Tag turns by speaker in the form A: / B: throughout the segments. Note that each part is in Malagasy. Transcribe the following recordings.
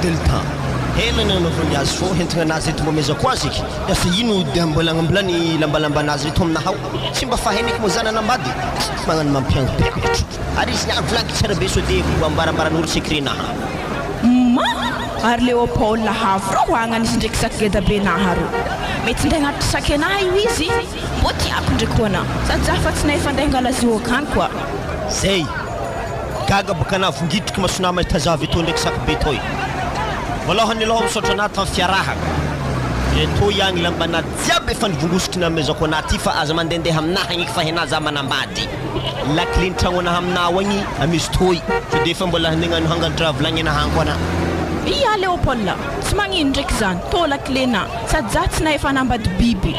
A: Delta, ela nanaovany azy fô entigna anazy eto mba amezako azy eky. Lasa ino dia mbola agnambola ny lambalambanazy reto aminahy ao. Tsy mba fa hainiko moa za nanambady. Magnano mampiangopiangotro. Ary izy niany volagniko tsara be sao dia ho ambarambaran'olo secret naha.
B: Ma! Ary Léopold havo reo agnany izy ndreky sac geda be naha reo. Mety nde agnatitry sac anaha io izy. Mbô tiako ndreky ho anah. Sady za fa tsy nahay fa nde hangala azy io akany koa.
A: Zay! Gaga boka anah vongitriky masonah mahita zah avy etoa ndreky sac be toy. Voalohany aloha misaotra anah tam fiarahana. Retoa iagny lambanah jiaby efa nivongosiky namezako anah ty fa aza mandendeha aminah agny eky fa henah zah manambady. Lakile ny tragno anah aminao agny amezo toy. Sao de efa mbola hanegnano hangalatra vilagny anah agny koa anah.
B: Ia Léopold, tsy magnino ndraiky zany, tô lakile na, sady za tsy nahay fanambady biby.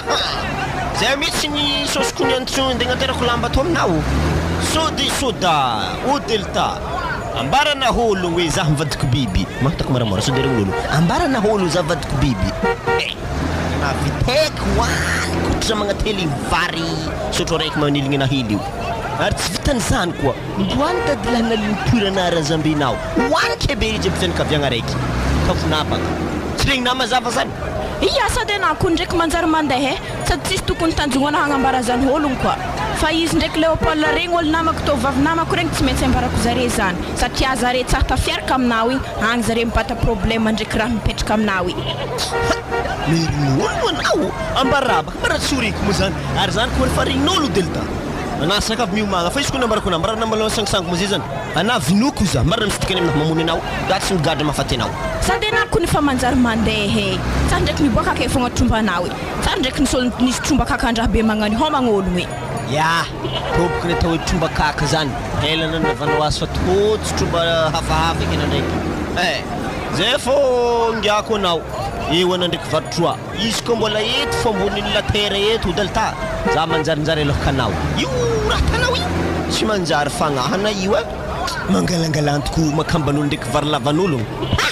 A: Haha! Zay mihitsy ny sosiko niantso ndeha agnaterako lamba tô aminao. Sody soda, o delta. Ambarana olo hoe za mivadiko biby. Mahitako moramora sao de regnin'olo. Ambarana olo za vadiko biby. Eh! Nahaviteko hoaniko ohatry za magnately vary sotro araiky maniligny ana hely io. Ary tsy vitan'izany koa, mboany dadilahy nalimpoirana razambenao, hoaniko ebe izy aby fianakaviagna araiky. Ka vonabaka. Tsy regninà mazava zany?
B: Ia, sady anà koa ndraiky manjary mandeha e! Sady tsisy tokony tanjognana hagnambara zany ologno koa. Fa izy ndraiky Léopold regny olo namako tô vavy namako regny tsy maintsy ambarako zare zany satria zare tsary tafiaraka aminao igny agny zare mibata problème ndraiky raha mipetraka aminao igny.
A: Ha! Merin'olo anao? Ambarabaka, mba raha tsy ho reko moa zany, ary zany koa refa renin'olo delta. Anah sakafo miomagna fa izy koa nambarako anah, mba raha nambalao sangisangy moa zay zany, anah vinoko za, marina misy dikany aminah mamono anao, za tsy migadra mahafaty anao.
B: Sady anah kony fa manjary mandeha e! Tsary ndraiky miboaka ake fogna trombanao e! Tsary ndraiky nisy olo nisy tromba kakan-draha be magnano homagna ologno e!
A: Ya! Toboko ny atao hoe tromba kaka zany, ela nanaovanao azy fa tô tsy tromba hafahafa eky ndraiky eh! Zay fô ngiako anao, eo ana ndraiky varotroa, izy koa mbola eto fô ambonin'ny la terre eto delta, za manjarinjary alohakanao, io raha tanao io tsy manjary fagnahana io eh! Mangalangalantoko makamban'olo ndraiky varilavan'ologno, ha!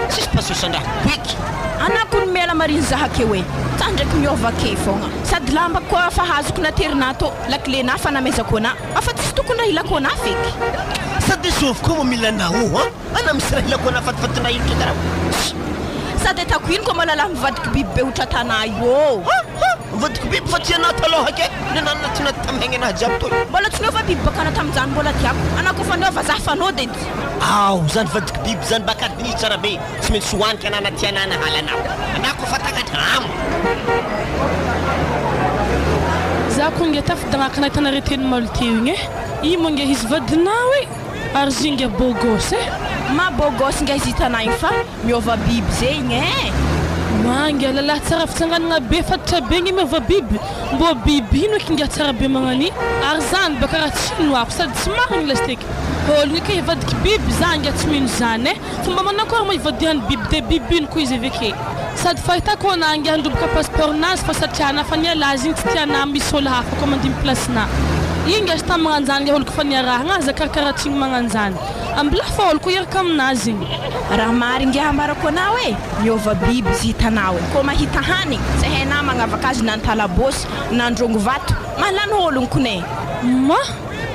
A: Tsisy pasosan-draha boiky.
B: Anah kony miala mariny zah akeo e! Tsa ndraiky miôva ake fôgna. Sady lamba koa fa azoko naterinah tô, lakile nah fa namezako anah, afa tsisy tokony raha ilako anah feky.
A: Sady zovy koa moa mila anah ô an! Ana misy raha ilako anah fatifatinah ino karaha o!
B: Sady atako ino koa malala mivadiky biby be hotratana io ô!
A: Ha ha! Mivadiky biby fa tsy anah taloha ke! Nananana tsy naty tamihegny anah jiaby toy.
B: Mbola tsy niova biby bakana tamin'izany mbola tiako anah koa fa niova zah fa nody edy.
A: Ao zany vadiky biby zany baka adiny tsara be tsy maintsy hoaniko anah na tianah na halanao anah koa fa takatra am.
C: Za ko nge tafidagnaka nahita anareo teny maly teo igny e! I moa nge izy vadinao e! Ary zy nge beau gosse e!
B: Ma beau gosse nge izy hitanao igny fa miôva biby ze igny e!
C: Ma nge lalahy tsara fitsanganagna be fatotra be nge miôva biby! Mbô biby ino eky ngiahy tsara be magnani ary zany baka raha tsy inoako sady tsy marigny lasiteky ôlogno eky hivadiky biby za ngiahy tsy mino zany e fomba manakôry moa ivadihany biby de biby ino koa izy aveke sady fahitako anah ngiahy ndroboka passeport nazy fa satria anah fa niala azy igny tsy tianah misy ôlo hafa koa mandimby place nah igny ngiahy sy tamy magnanjany ngiahy ôlo kofa niarahagna aza karakaraha magnanjany ambilà fa ôlo koa hiaraka aminazy igny.
B: Raha marigny ngiahy ambarako anao e! Miova biby izy hitanao e! Koa mahita hanigny, tsy hainà magnavaka azy na antalabôsy na androngo vato, mahalany ôlogno kone!
C: Ma!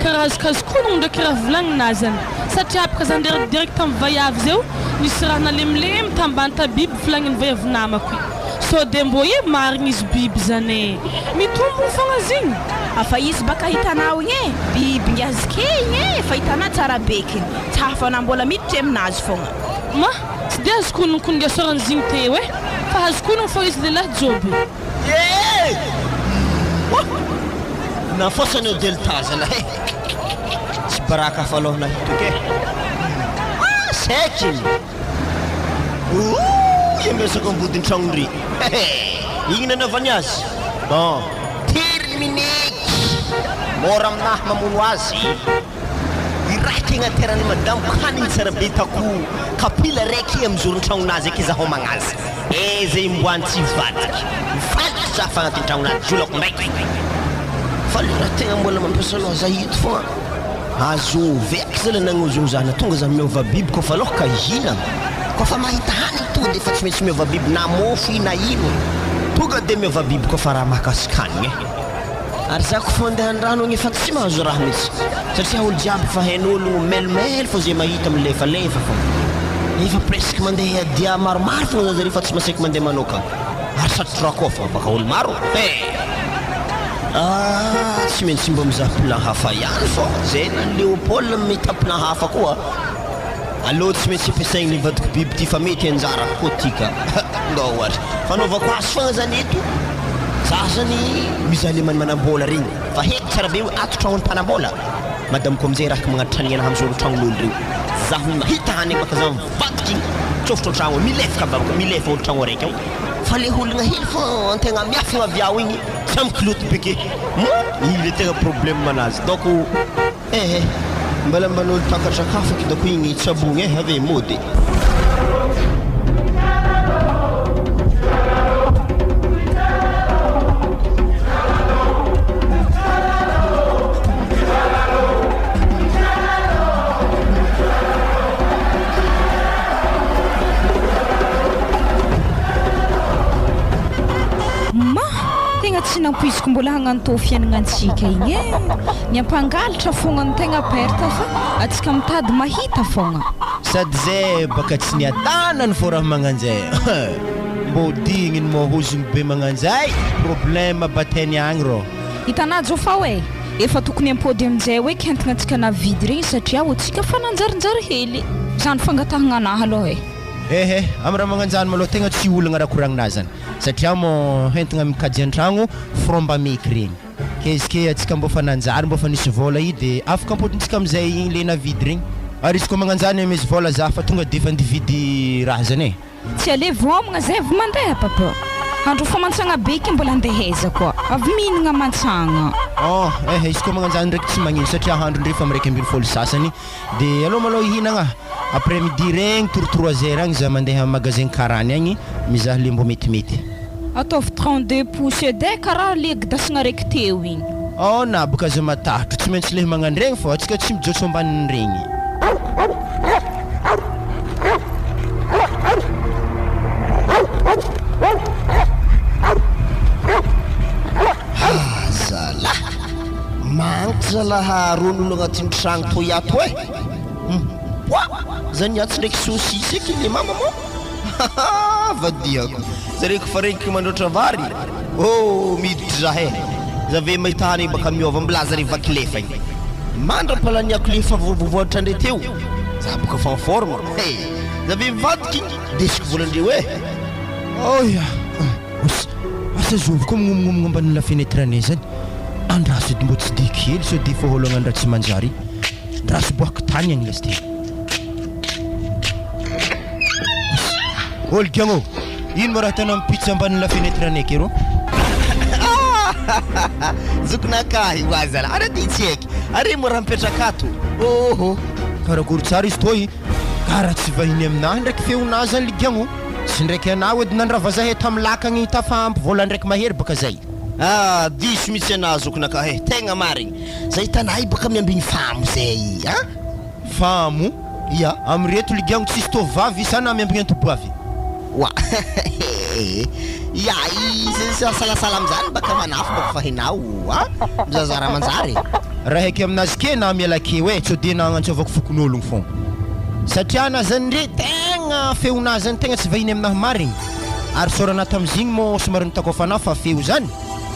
C: Karaha azokazoko honogno ndraiky raha volagnina azany, satria apaka za ndeha direct tam vaiavy zeo, nisy raha nalemilemy tambany ta biby volagniny vaiavy namako i, sao de mbô ie marigny izy biby zany e! Mitombogno fogna zigny!
B: Afa izy baka hitanao igny e! Biby ngiazy ke igny e! Fa hitanà tsara bekiny, tsy hafa-nà mbola miditry aminazy fogna.
C: Ma! Tsy dia azoko honogno ko ningasoran'i zigny teo e! Fa azoko honogno fô izy lehilahy joby.
A: Ee! Moa! Nafosany eo Delta zalahy e! Tsy baraka hafa aloha nahitako e! Ah! Saiky iny! Ooh! Iambesako ambodin-tragnondry! Hehe! Igny nanaovany azy! Bon! Terminé-ky! Mora aminahy mamono azy! Iraika ignateran'i madamo hanigny tsara be tako kapila raiky amy zoron-tragnonazy aky zaho homagnazy eh zay imboany tsy hivadiky mivadiky za fa agnatin'ny tragnonazy jolako ndraiky fa le raha tegna mbola mampiasa loha za eto fogna azovy eky zala nagnozogno za na tonga za miova biby koa fa aloha ka hihinagna koa fa mahita hanigny tonga de efa tsy maintsy miova biby na mofo i na ino tonga de miova biby koa fa raha mahakasika hanigny eh. Ary za kofa mandeha andrano agny efa tsy mahazo raha mitsy satria olo jiaby fa hain'ologno melomelo fô ze mahita milefalefa fô. Efa presque mandeha dia maromaro fogna zany zare fa tsy maseky mandeha manokagna. Ary sady trois coffres baka olo maro eh! Ah tsy maintsy mba mizaha plan hafa ihany fô zay na Léopold mita plan hafa koa. Aleo tsy maintsy ampiasaigny le vadiko biby ty fa mety anjarako koa ty ka. Ndao ary. Fanaovako azy fogna zany eto, za zany mizaha le manambola regny fa haiko tsara be hoe ato tragnon'ny mpanambola. Madamiko amizay raha magnatitra ny aina hamzoro tragnon'olo reo. Zaho mahita hanigny baka za mivadiky igny tsofotro antragno ao milefaka baka milefa olo tragno araiky ao fa le ologna hely fô antegna miafigna avy ao igny tsy mikiloty be ke moa igny le tegna problème anazy donc eh eh mbala mban'olo takatra kafaky dako igny tsabogny eh ave mody.
B: Ma! Tegna tsy nampoiziko mbola hagnano tô fiaignanantsika igny e! Ny ampangalatra fogna no tegna perte fa atsika mitady mahita fogna.
A: Sady zay baka tsy niadanany fô raha magnanjay mbô digniny mô hozogny be magnanjay problème bateny agny rô.
B: Hitanà Jofa oe! Efa tokony ampody aminjay hoe kentigna antsika navidy regny satria ao antsika fa nanjarinjary hely. Zany fangatahagna anahy aloha e.
A: Ehe, am raha magnanjany malôha tegna tsy olagna raha koragnina zany satria mô hentigna mikajy antragno fromba meky regny. Ke izy ke antsika mbô fa nanjary mbô fa nisy vôla i de afaka ampodintsika amizay igny le navidy regny. Ary izy koa magnanjany amezy vôla za fa tonga de efa ndividy raha zany e.
B: Tsy ale vômagna zay avy mandeha papa. Andro fa mantsagna be ke mbola andeha aiza koa. Avy mihinagna mantsagna.
A: Oh eh izy koa magnanjany ndraiky tsy magnino satria ahandro ndre fa am 11 sasany de aleo malôha ihinagna après midi regny tour trois heures agny za mandeha am magasin karany agny mizaha le mbô metimety.
B: Ataovy 32 pouces edy e karaha le gdasgna raiky teo igny.
A: Oh naboka aza matahotro tsy maintsy lehy magnandregny fô atsika tsy mijotso ambanin'iregny. Ah zalah! Magnitra zalah aron'olo agnatin'ny tragno toy ato eh! Hum! Poa! Zany niantso ndraiky saucisse eky le mama moa! Haha! Vadiako! Zareko fa regniko mandroatra vary! Oh! Miditry zah eh! Zave mahita hanigny baka miova milaza re vaky lefa igny! Mandra-palaniako le efa voavoatra ndre teo! Za boka fa en forme! Hey! Zave mivadika igny! Ndesiko volan-dreo eh!
D: Oya! Asa asa zovy koa mignomignomigna ambany la fenêtre anay zany! Andraso edy mbô tsy de kely sao de efa ôlo hagnano raha tsy manjary! Andraso boaka tany agny lesy ty!
A: Olo kiagno! Ino ma raha hitanao mipitsy ambany la fenêtre anay akeroa? Zokinakahy oa zalahy, ary aty tsy haiky, ary moa raha mipetraka ato? Ohoho!
D: Karakory tsara izy toy, kara tsy vahiny aminahy ndraiky feonà zany ligiagno, tsy ndraiky anah edy nandrava zahay tamy lakagny tafa ampy vôla ndraiky mahery baka zay.
A: Ah, diso mihitsy anah zokinakahy e, tegna marigny, zay hitanay baka miambigny famo zay a!
D: Famo?
A: Ia.
D: Amireto ligiagno tsisy tovovavy sa na miambigny antobavy?
A: Oa Ia i salasala amizany baka manafo baka fa henao a mizahazaha raha manjary e.
D: Raha haiky aminazy ke na miala keo e, sao dia na agnantsovako fokonologno fogna. Satria na zany ndre tegna feonahy zany tegna tsy vahiny aminahy marigny. Ary isaorana tamizigny mô somary nitakao fanahy fa feo zany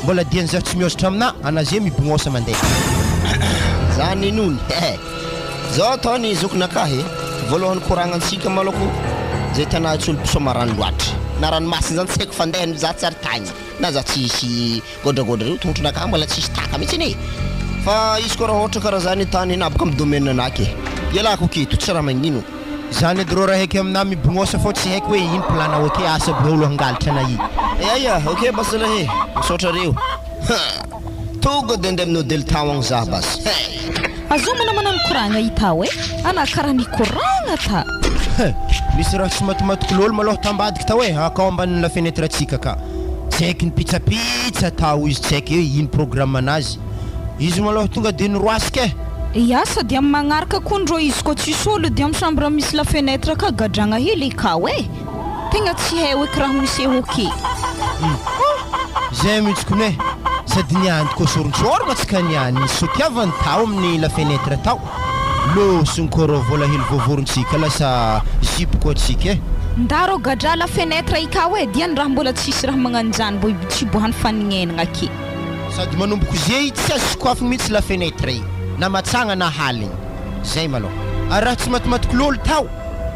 D: mbola diany zaho tsy miôzatra aminah, anaze mibognosa mandeha.
A: Zany nony eh. Zao atao ny zokinakahy e, voalohany koragnantsika malôko zay tanà tsy olo mpisôma rano loatra, na ranomasina zany tsy haiko fandehany za tsy ary tagny, na za tsisy gôdragôdra reo tongotronakahy mbola tsisy taka mihitsy anie, fa izy koa raha ôhatra karaha zany tany hinabaka am domaine anaky e, ialako aketo tsy raha magnino.
D: Zany edy rô raha haiky aminah mibognosa fô tsy haiko hoe ino plan nao ake asa aby olo hangalatra anah i.
A: Eia ok basy zalahy e, misaotra reo. Ha! Tonga de andeha amin'ny hôtely tao agny za basy hey!
B: Azomana manano koragna i tao e! Ana karaha nikoragna ta!
D: He! Misy raha tsy matimatiko lôlo malôha tambadiky tao e! Akao ambanin'ny la fenêtre tsika ka! Tsy haiky nipitsapitsa tao izy tsy haiky hoe ino programme anazy! Izy malôha tonga de niroasika e!
B: Ya sady am magnaraka koa ndrô izy koa tsisy olo de am chambre misy la fenêtre ka gadragna hely akao e! Tegna tsy hay hoe kiraha miseho ok.
D: Hum zay mihitsy kone sady niany koa sorontsôrogna tsika niany nisy sotiavany tao amin'ny la fenêtre tao. Lôsogno koa rô vola hely voavorontsika lasa zipo koa tsika e.
B: Nda rô gadra la fenêtre ikao e, diany raha mbola tsisy raha magnanjany mbô hitsibohany fanignenagna ake.
D: Sady manomboko zey tsy azo sokafigny mihitsy la fenêtre i, na matsagna na haligny. Zay malôha. Ary raha tsy matimatiko lôlo tao,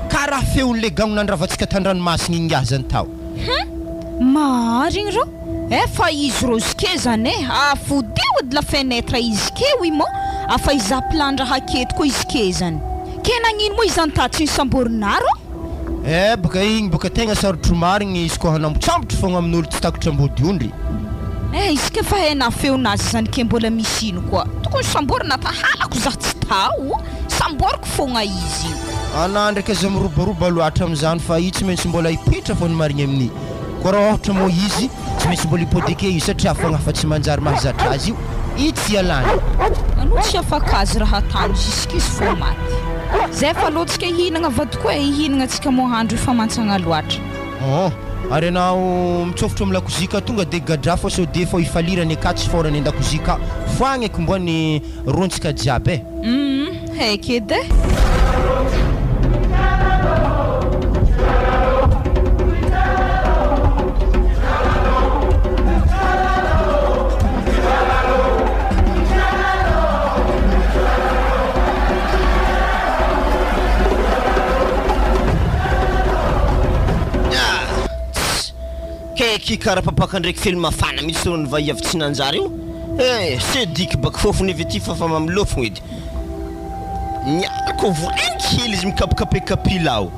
D: karaha feon'le gagno nandravantsika tan-dranomasigny igny azany tao.
B: Hum! Marigny rô! Efa izy rô zike zany e! Afodio edy la fenêtre izy ke oui mô! Afa izaho plan-draha aketo koa izy ke zany! Ke nagnino moa izany ta tsy nisamborinà rô?
D: Eh boka igny boka tegna sarotro marigny izy koa hanambotsambotry fogna amin'olo tsy takotry ambody ondry.
B: Eh izy ke fa hainà feonazy zany ke mbola misy ino koa! Tokony samborina ta halako zah tsy tao! Samboriko fogna izy io.
D: Anà ndraiky aza mirobaroba loatra amin'izany fa i tsy maintsy mbola hipoitra fô ny marigny amin'i. Koa raha ôhatra moa izy tsy maintsy mbola hypothéquer io satria fagnahy fa tsy manjary mahazatra azy io, i tsy ialany.
B: Anao tsy afaka azy raha tany jusqu'izy fô maty. Zay fa aleo tsika hihinagna vadiko e, hihinagna tsika moa handro io fa mantsagna loatra.
D: Ôh, ary anao mitsôfotro am lakozia ka tonga de gadra fô sao de fô ifalirany akatsy fôrany andakozia ka foagna eky mboa ny rontsika jiaby e.
B: Humm haiko edy e.
A: Kaiky karapapaka ndraiky feno mafana mihitsy rony vahia avy tsy nanjary io eh! Sediky baka fofony avy aty fa fa mamilofogno edy. Miala ko voainy kely izy mikapokapeka kapila ao.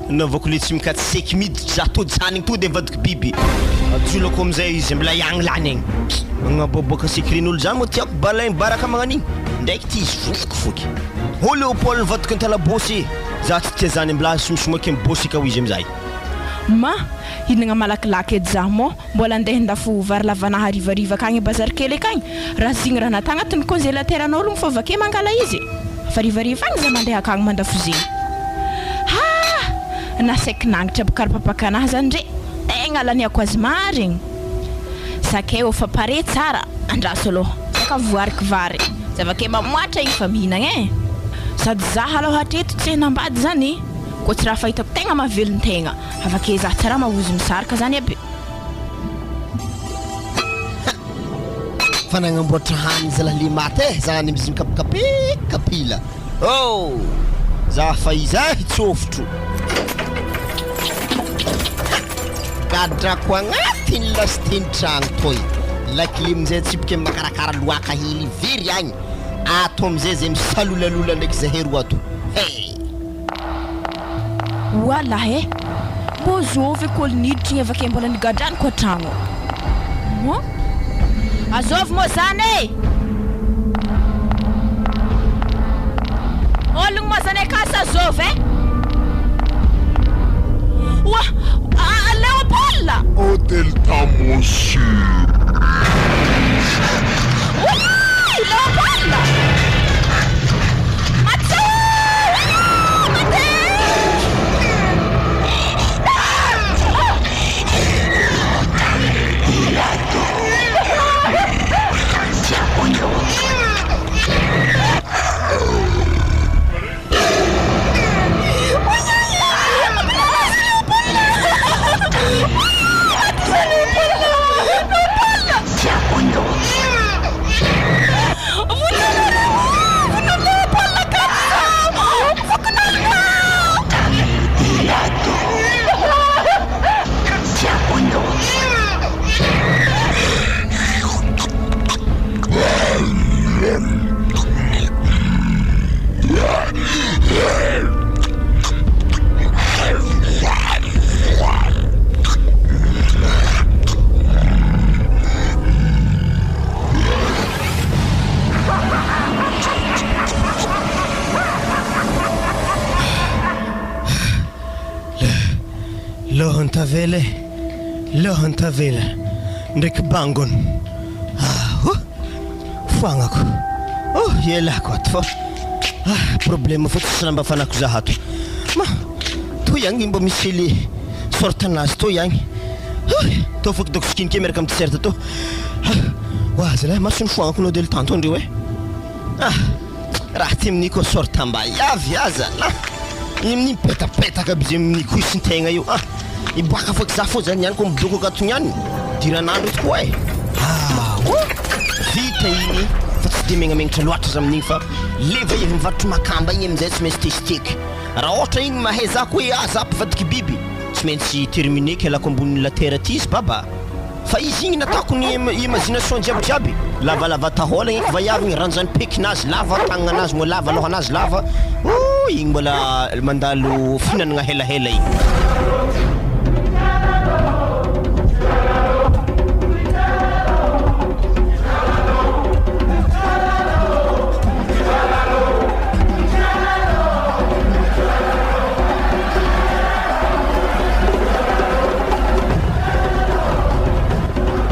A: Nanaovako le tsy mikatseky miditra za to janigny to de mivadiky biby. Ajolako amizay izy mbola iagny lany agny. Magnaboaboaka secret-n'olo zany moa tiako balain baraka magnan'igny. Ndraiky ty izy voky foky. Ho Léopold nivadiky antalabosy e! Za tsy tia zany mbola somosomoky am bosy ka ho izy amizay.
B: Ma, hihinagna malakilaky edy za mô mbola andeha handafo vary lavanà harivariva akagny bazary kely akagny, raha zigny raha natà agnatin'ny congélateur-n'ôlogno fô avake mangala izy e! Fa harivariva agny za mandeha akagny mandafo zegny. Ha! Nasaiky nangitra aby karapapakanahy zany ndre, tegna laniako azy marigny! Sakay ô fa pare tsara, andraso alôha, za ka voariky vary, za avake mamoatra igny fa mihinagna e! Sady za alôha hatreto tsy hanambady zany. Koa tsy raha fahitako tegna mahavelon-tegna. Avake za tsara mahozo misarika zany aby.
A: Ha! Fa nagnamboatra hany zalahy le maty eh, zany izy mikapokapeka kapila. Oh! Za fa iza hitsofotro. Ha! Gadrako agnatiny lasiteny tragno toy. Lakile amin'izay atsipika amy makarakara loaka hely very agny. Ato amizay zay misalolalola ndraiky zahay roa ato. Hey!
B: Oalah eh! Mbô zôvy kôly niditry igny avake mbola nigadrany ko an-tragno. Moa? Azôvy moa zany eh! Ôlogno moa zany akasa azôvy eh! Oa! Léopold!
E: Hotel Tamoshi.
B: Oay! Léopold!
A: Lohany tavela e, lohany tavela ndraiky bangony. Ah, oh, foagnako. Oh, ialako ato fa ah, problème fo tsy lamba fanako za ato. Ma, toy agny mba misy le sorte anazy toy agny. Oh, tô foky doko skin miaraka amin'ny t-shirt tô. Ah, oa zalahy masony foagnako nao de le tanto andreo e. Ah. Raha ty amin'io koa sorte am-baiavy aza lah! Amin'io mipetapetaka aby zay amin'ny couche-ntegna io ah! Miboaka foiky za fô zany niany koa midoko akato niany diran'andro eto koa eh! Ah oh! Vita igny fa tsy de megnamegnatra loatra za amin'igny fa le vaiavy mivarotro makamba igny amin'izay tsy maintsy testeko. Raha ôhatra igny mahay za koa hoe ah za mpivadiky biby tsy maintsy terminé-ko ialako ambonin'ny la terre aty izy baba! Fa izy igny nataoko ny imagination jiaby jiaby, lavalava tahola igny vaiavy igny, ranjany pekinazy lava, tagnanazy moa lava, lohanazy lava, ooh igny mbola mandalo fihinanagna helahela igny.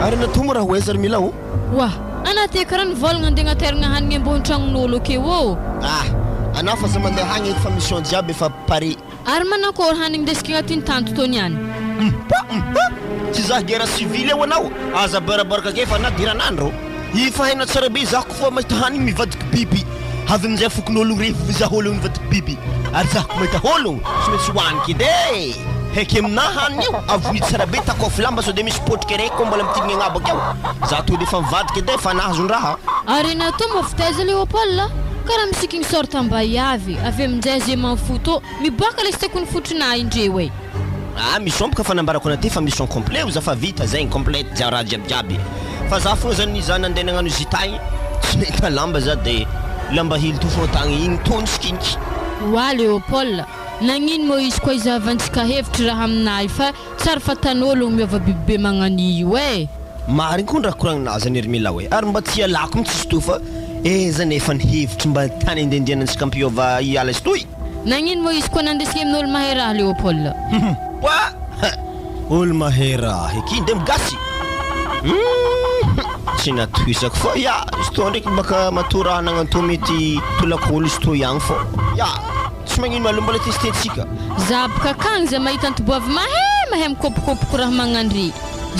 A: Ary natomo raha ho aiza ry Mila o?
F: Oa! Anah te karaha nivolagna andeha agnateragna hanigny ambony tragnon'olo akeo ô!
A: Ah! Anah fa za mandeha agny eky fa mission jiaby efa pare.
F: Ary manakôry hanigny ndesiko agnatin'ny tanty tô niany?
A: Mpa! Mpa! Tsy za guerre civile eo anao, aza barabaraka ake fa anah diran'andro. Efa hainao tsara be za ko fa mahita hanigny mivadiky biby avy amin'izay fokonologno rehefa mizaha ologno mivadiky biby ary za ko mahita ologno tsy maintsy hoaniko edy e! Heky aminah hanigny io avoy tsara be takôfy lamba sao de misy potrika raiky koa mbola mitigny agnabo akeo za to de efa mivadika edy e fa nahazon-draha.
F: Ary natao moa fitaiza Léopold a! Karaha misikigny sorte am-baiavy, avy aminjay ze m'en fous tô miboaka lesy tiako ny fotronà indreo e!
A: Ah mission boka fa nambarako anah ty fa mission complet oza fa vita zegny complete jiaby raha jiaby jiaby fa za fogna zany za nandeha nagnano zita igny tsy nahita lamba za de lamba hely to fogna tagny igny tô nisikiniky.
F: Oa Léopold, nagnino moa izy koa izahavantsika hevitry raha aminah io fa tsary fatan'ologno miova biby be magnania io eh!
A: Marigny koa ny raha koragninazy zany ry Milao e! Ary mba tsy ialako mitsy izy toa fa aiza nefa ny hevitry mba tany andehandehanantsika hampiova hiala izy toy?
F: Nagnino moa izy koa nandesy amin'olo mahay raha Léopold?
A: Hum wa! Olo mahay raha eky nde migasy? Hum tsy natohisako fô ya izy tô ndraiky baka matoa raha nagnanto mety tolak'olo izy tô ihagny fô ya tsy magnino aleo mbola tester-tsika.
F: Za boka akagny za mahita antoboavy mahay mahay mikopokopoko raha magnandry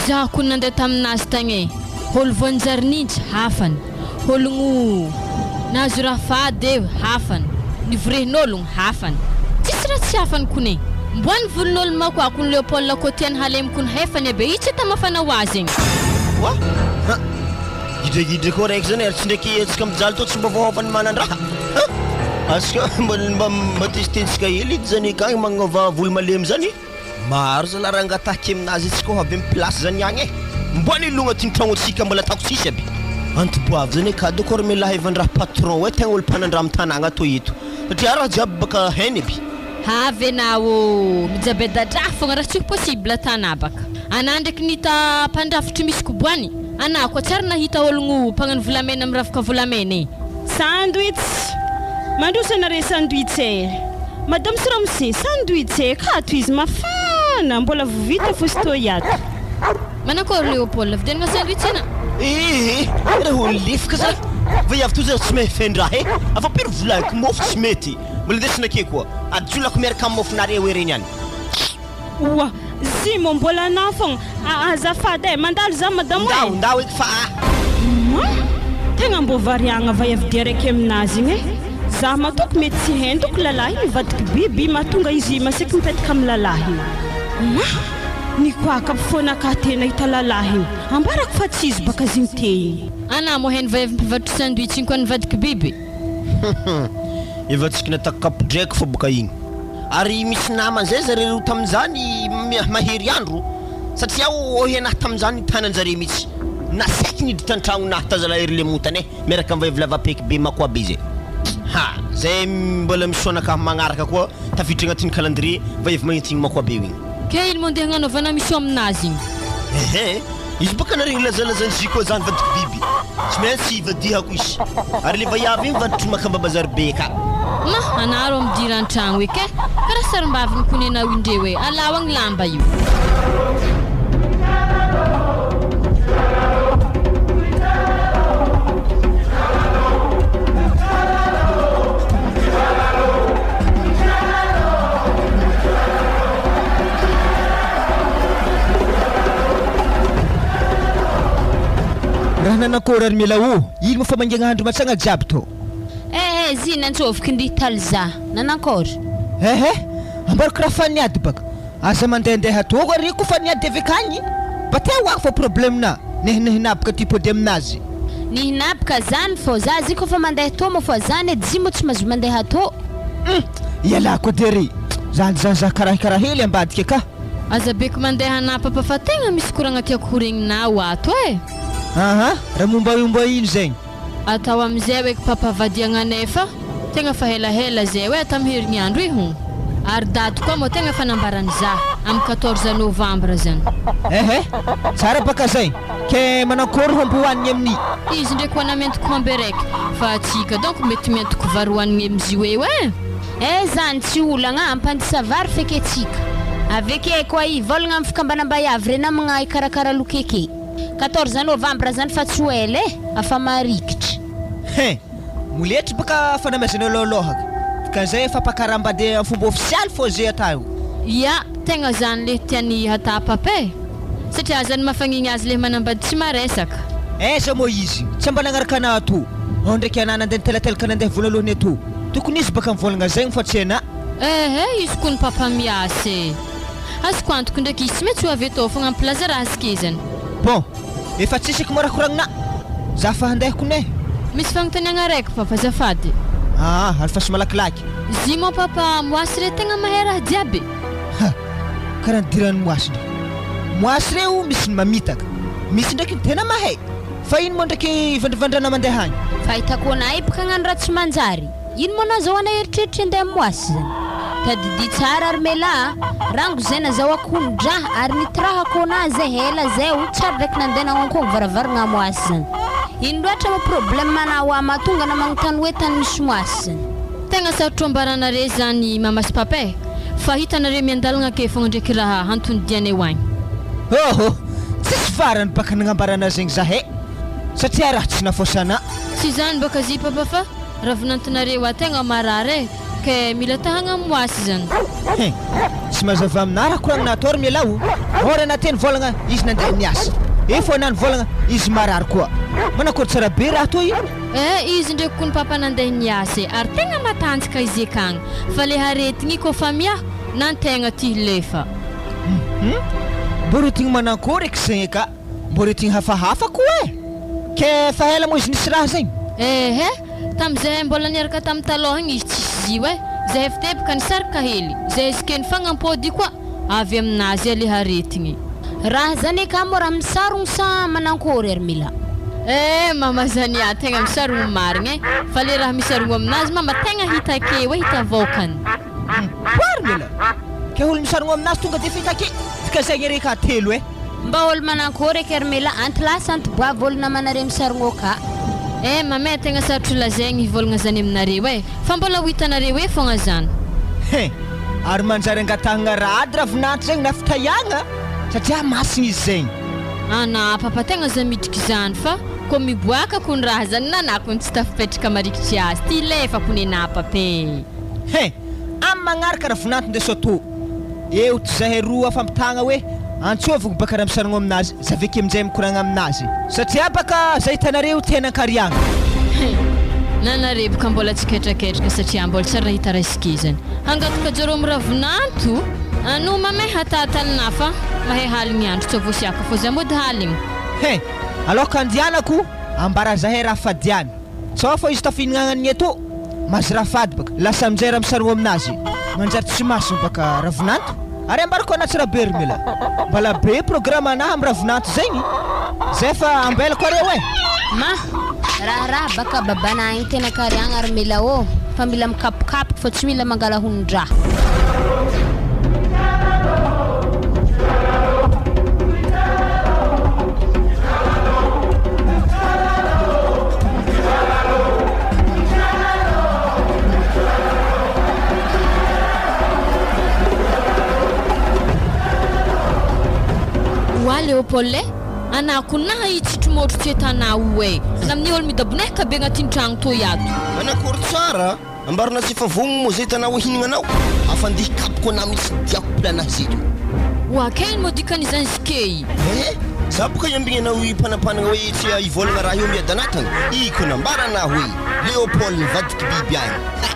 F: za kony nandeha taminazy tagny e olo voanjary nintsy hafany Ologno nahazo raha fady eo hafany, ny vorehin'ologno hafany. Tsisy raha tsy hafany kone. Mboa ny volon'olo mako akony Léopold koa tiany halemy kony hefany aby e, io tsy ata mafana ho azy egny.
A: Oa! Ha! Gidragidra koa raiky zany ary tsy ndraiky antsika mijaly tô tsy mba voaova ny manandraha. Ha! Asika mba mba mba testentsika hely edy zany akagny magnova volo malemy zany. Maro zalahy raha angatahiko aminazy etsy koa avy am place zany agny e! Mbola ilogna ty ny tragno-tsika mbola ataoko tsisy aby! Antiboavy zany e kado koa ry melahy evan-draha patron oe tegna olo mpanandraha am tanagna tô eto satria raha jiaby baka hainy aby.
F: Avy enao ô! Mijabeda-draha fogna raha tsy ho possible tanà baka. Anà ndraiky nita mpandrafitry misy koboany, anà koa tsary nahita ologno mpagnano volamena miravaka volamena e!
B: Sandwich! Mandroso anare sandwich e! Madame sy ramose, sandwich e! Ka ato izy mafana! Mbola vo vita fosy toy ato.
F: Manakôry Léopold, vidianana sandwich ana?
A: Ee, raha ho lefika za, vaiavy toa za tsy mahay fendraha e! Afa-piry volaniko mofo tsy mety, mbola ndesina ake koa, adolako miaraka am mofonareo ireny any.
B: Oa! Zimo mbola anao fogna. Azafady e, mandalo za madamo e.
A: Ndao, ndao eky fa a.
B: Ma! Tegna mbô variagna vaiavy dia raiky aminazy igny e. Za matoky mety tsy hentoko lalahy mivadiky biby mahatonga izy masiaky mipetaka amy lalahy igny. Ma! Nikoaka aby fô nakahy te nahita lalahy igny. Ambarako fa tsy izy baka zigny te igny.
F: Anà moa heno vaiavy mpivarotro sandwich igny koa nivadiky biby.
A: Hum! Efa tsy kinatako kapodraiko fô boka igny. Ary misy namany zay zareo roa tamin'izany mahery andro satria aho enahy tamin'izany nitanan-jare mihitsy. Nasaiko niditra an-tragno nahy tazalahy ry lemotany eh, miaraka amin'ny vehivavy lava peky be makoa be zay. Ha! Zay mbola misonaka magnaraka koa tafiditra agnatin'ny calendrier vehivavy magnentigny makoa be igny.
F: Ke ino moa ndeha agnanaovana mission aminazy igny?
A: Ehe, izy boka nareo ilazalazan'i Ziko zany vadiko biby, tsy maintsy ivadihako izy, ary le vaiavy igny vaditro makamba bazary be ka.
F: Ma, anaro amidira antragno eky e, karaha sarimbavy nikonenao indreo e, alao agny lamba io.
D: Raha nanakôry ary Mila ô, ino moa fa mangiagna andro matsagna jiaby tô.
F: Eh! Eh zy nantsôvoky ndry Talza, nanankôry?
G: Ehe, ambarako raha fa niady baka. Aza mandehandeha tô ary ko fa niady avy akagny. Mba te ho hafa problème-na, nehinehina baka ty pody aminazy.
F: Nihinabaka zany fô za zy kôfa mandeha tô mô fa zany edy zy mô tsy mahazo mandeha tô.
G: Hum! Ialahy koa de ry zany zany za karaha karaha hely ambadika ka.
F: Aza beko mandeha hanapapa fa tegna misy koragna tiako ho regninao ato e.
G: Aha, raha mombaomba ino zegny?
F: Atao amizay hoe papa vadiagnanay fa tegna fa helahela zay hoe tamy herignandro i hon. Ary daty koa moa tegna fa nambarany za amy 14 novembre zany.
G: Ehe, tsara baka zay. Ke manakôry homby hoanigny amin'ny.
F: Izy ndraiky hoana miantoko homby araiky fa atsika donc mety miantoko vary hoanigny amizio eo e. Eh zany tsy olagna ampandisa vary feky atsika. Aveke koa hivolagna amy fikambanam-baiavy re namagna hikarakara lokeke. 14 novembre zany fa tsy ho ela e, afa marikitry.
G: Hein! Moletry baka fanamezana alohalohaka. Dikan'izay efa fampakaram-bady amin'ny fomba ofisialy fô ze atao.
F: Ya, tegna zany le tiany hatà papa e! Satria azany mafagnigny azy le manambady tsy maresaka.
G: Aiza moa izy tsy mba nagnaraka anah ato? Ao ndraiky anah nandeha nitelatelaka nandeha vonalohany ato. Tokony izy baka mivolagna zegny fa tsy anah.
F: Ehe, izy kony papa miasa e! Azoko antoko ndraiky izy tsy maintsy ho avy eto fogna ampilaza raha azikizany.
G: Bon, efa tsisy eky moa raha koragnina. Za fa handeha kony e!
F: Misy fagnontaniagna araiky papa azafady.
G: Aa, alefaso malakilaky.
F: Zy moa papa moasy re tegna mahay raha jiaby.
G: Ha! Karaha nidiran'ny moasy ndray. Moasy reo misy ny mamitaka, misy ndraiky ny tena mahay. Fa ino moa ndraiky ivandrivandrana mandeha agny?
F: Fahitako anah bka hagnano raha tsy manjary. Ino moa anah zao anah eritreritry andeha am moasy zany. Tadidio tsara ry mela a! Rango zay nazahoako hono-draha ary nitirahako anah zay hela zay o tsary ndraiky nandeha nagnankôgno varavaragna moasy zany. Ino loatra moa problème anah oa mahatonga anah magnontany hoe tany misy moasy zany. Tegna sarotro ambaranare zany mama sy papa e! Fa hitanareo miandalagna ake fogna ndraiky raha antony dianay ho agny.
G: Oho! Tsisy farany baka nagnambarana zegny zahay satria raha tsy nafôsana.
F: Tsy zany baka zy papa fa raha vinantonareo aho tegna marary e! Ke mila tahagna moasy zany.
G: Hein! Tsy mazava aminah raha koragna atao ry mialahy o! Ora na teny vôlagna izy nandeha niasa, efa nany vôlagna izy marary koa. Manakôry tsara be raha toa io?
F: Eh izy ndreky kony papa nandeha niasa e ary tegna matanjaka izy akagny fa le aretigny kôfa miaho nantegna ty lefa.
G: Hum mbô aretigny manakôry eky zegny ka mbô aretigny hafahafa koa e! Ke fa ela moa izy nisy raha zegny?
F: Ehe tamizay mbola niaraka tamy talôha igny izy tsisy zio e zahay fiteboka nisaraka hely zay izy ke nifagnampôdy koa avy aminazy e le aretigny. Raha zany eka moa raha misarogno sa manankôry ary Mila? Eh mama zany ah tegna misarogno marigny eh fa le raha misarogno aminazy mama tegna hita ake hoe hita vaokany.
G: Hum poary Mila! Ke olo misarogno aminazy tonga defa hita ake dika zegny ere ka telo eh.
F: Mba olo manankôry eky ary Mila anty lasa anty boavy olo namanare misarogno ka. Eh mama eh tegna sarotro lazaigny hivôlagna zany aminareo eh fa mbola ho hitanareo eo fogna zany.
G: Hein! Ary manjary angatahagna rad ravinahitra zegny na fitahiagna satria masigna izy zegny.
F: Ana papa tegna za midriky zany fa ko miboaka kony raha zany nana kony tsy tafipetraka marikitry azy ty lefa kony ena papa e.
G: Hein! Amy magnaraka ravinahitra ndeso atô eo ty zahay roa fampitahagna hoe antsôvigny baka raha misarogno aminazy zaveke aminjay mikoragna aminazy satria baka zay hitanareo tena ankariagna.
F: Hein! Nana reboka mbola tsy ketraketraka satria mbola tsy ary nahita raisikizany. Hangataka joro am ravinanto? Ano mame hatahatalina fa mahay haligny andro tsy voasiaka fô za mody haligny.
G: Hein! Aloka andianako ambara zahay raha fadiana. Tsao fa izy tafihinagnagne eto mazy raha fady baka lasa aminjay raha misarogno aminazy manjary tsy masina baka ravinanto ary ambarako anatsy rabe ry mila mbala be programme anahy am ravinanto zegny zay fa ambelako areo e.
F: Ma, raharaha baka babana agny tena kariagna ry mila ô, fa mila mikapokapoky fa tsy mila mangala honon-draha. Oa Léopold e, anah ko naha hitsitry môtro tsy etanah o e, na amin'ny olo midabonehaka be agnatin'ny tragno toy ato.
A: Manakory tsara, ambarana tsy efa vogno moa zay hitanao hihinagna anao, afa andeha hikapoko anah mihitsy diako planah zeto.
F: Oa kay moa dikan'izany zikey.
A: Eh! Za boka iambigny anao hipanampanagna hoe tsy hivôlagna raha io miadanatagna. Iko nambarana hoe Léopold nivadiky biby agny. Ha!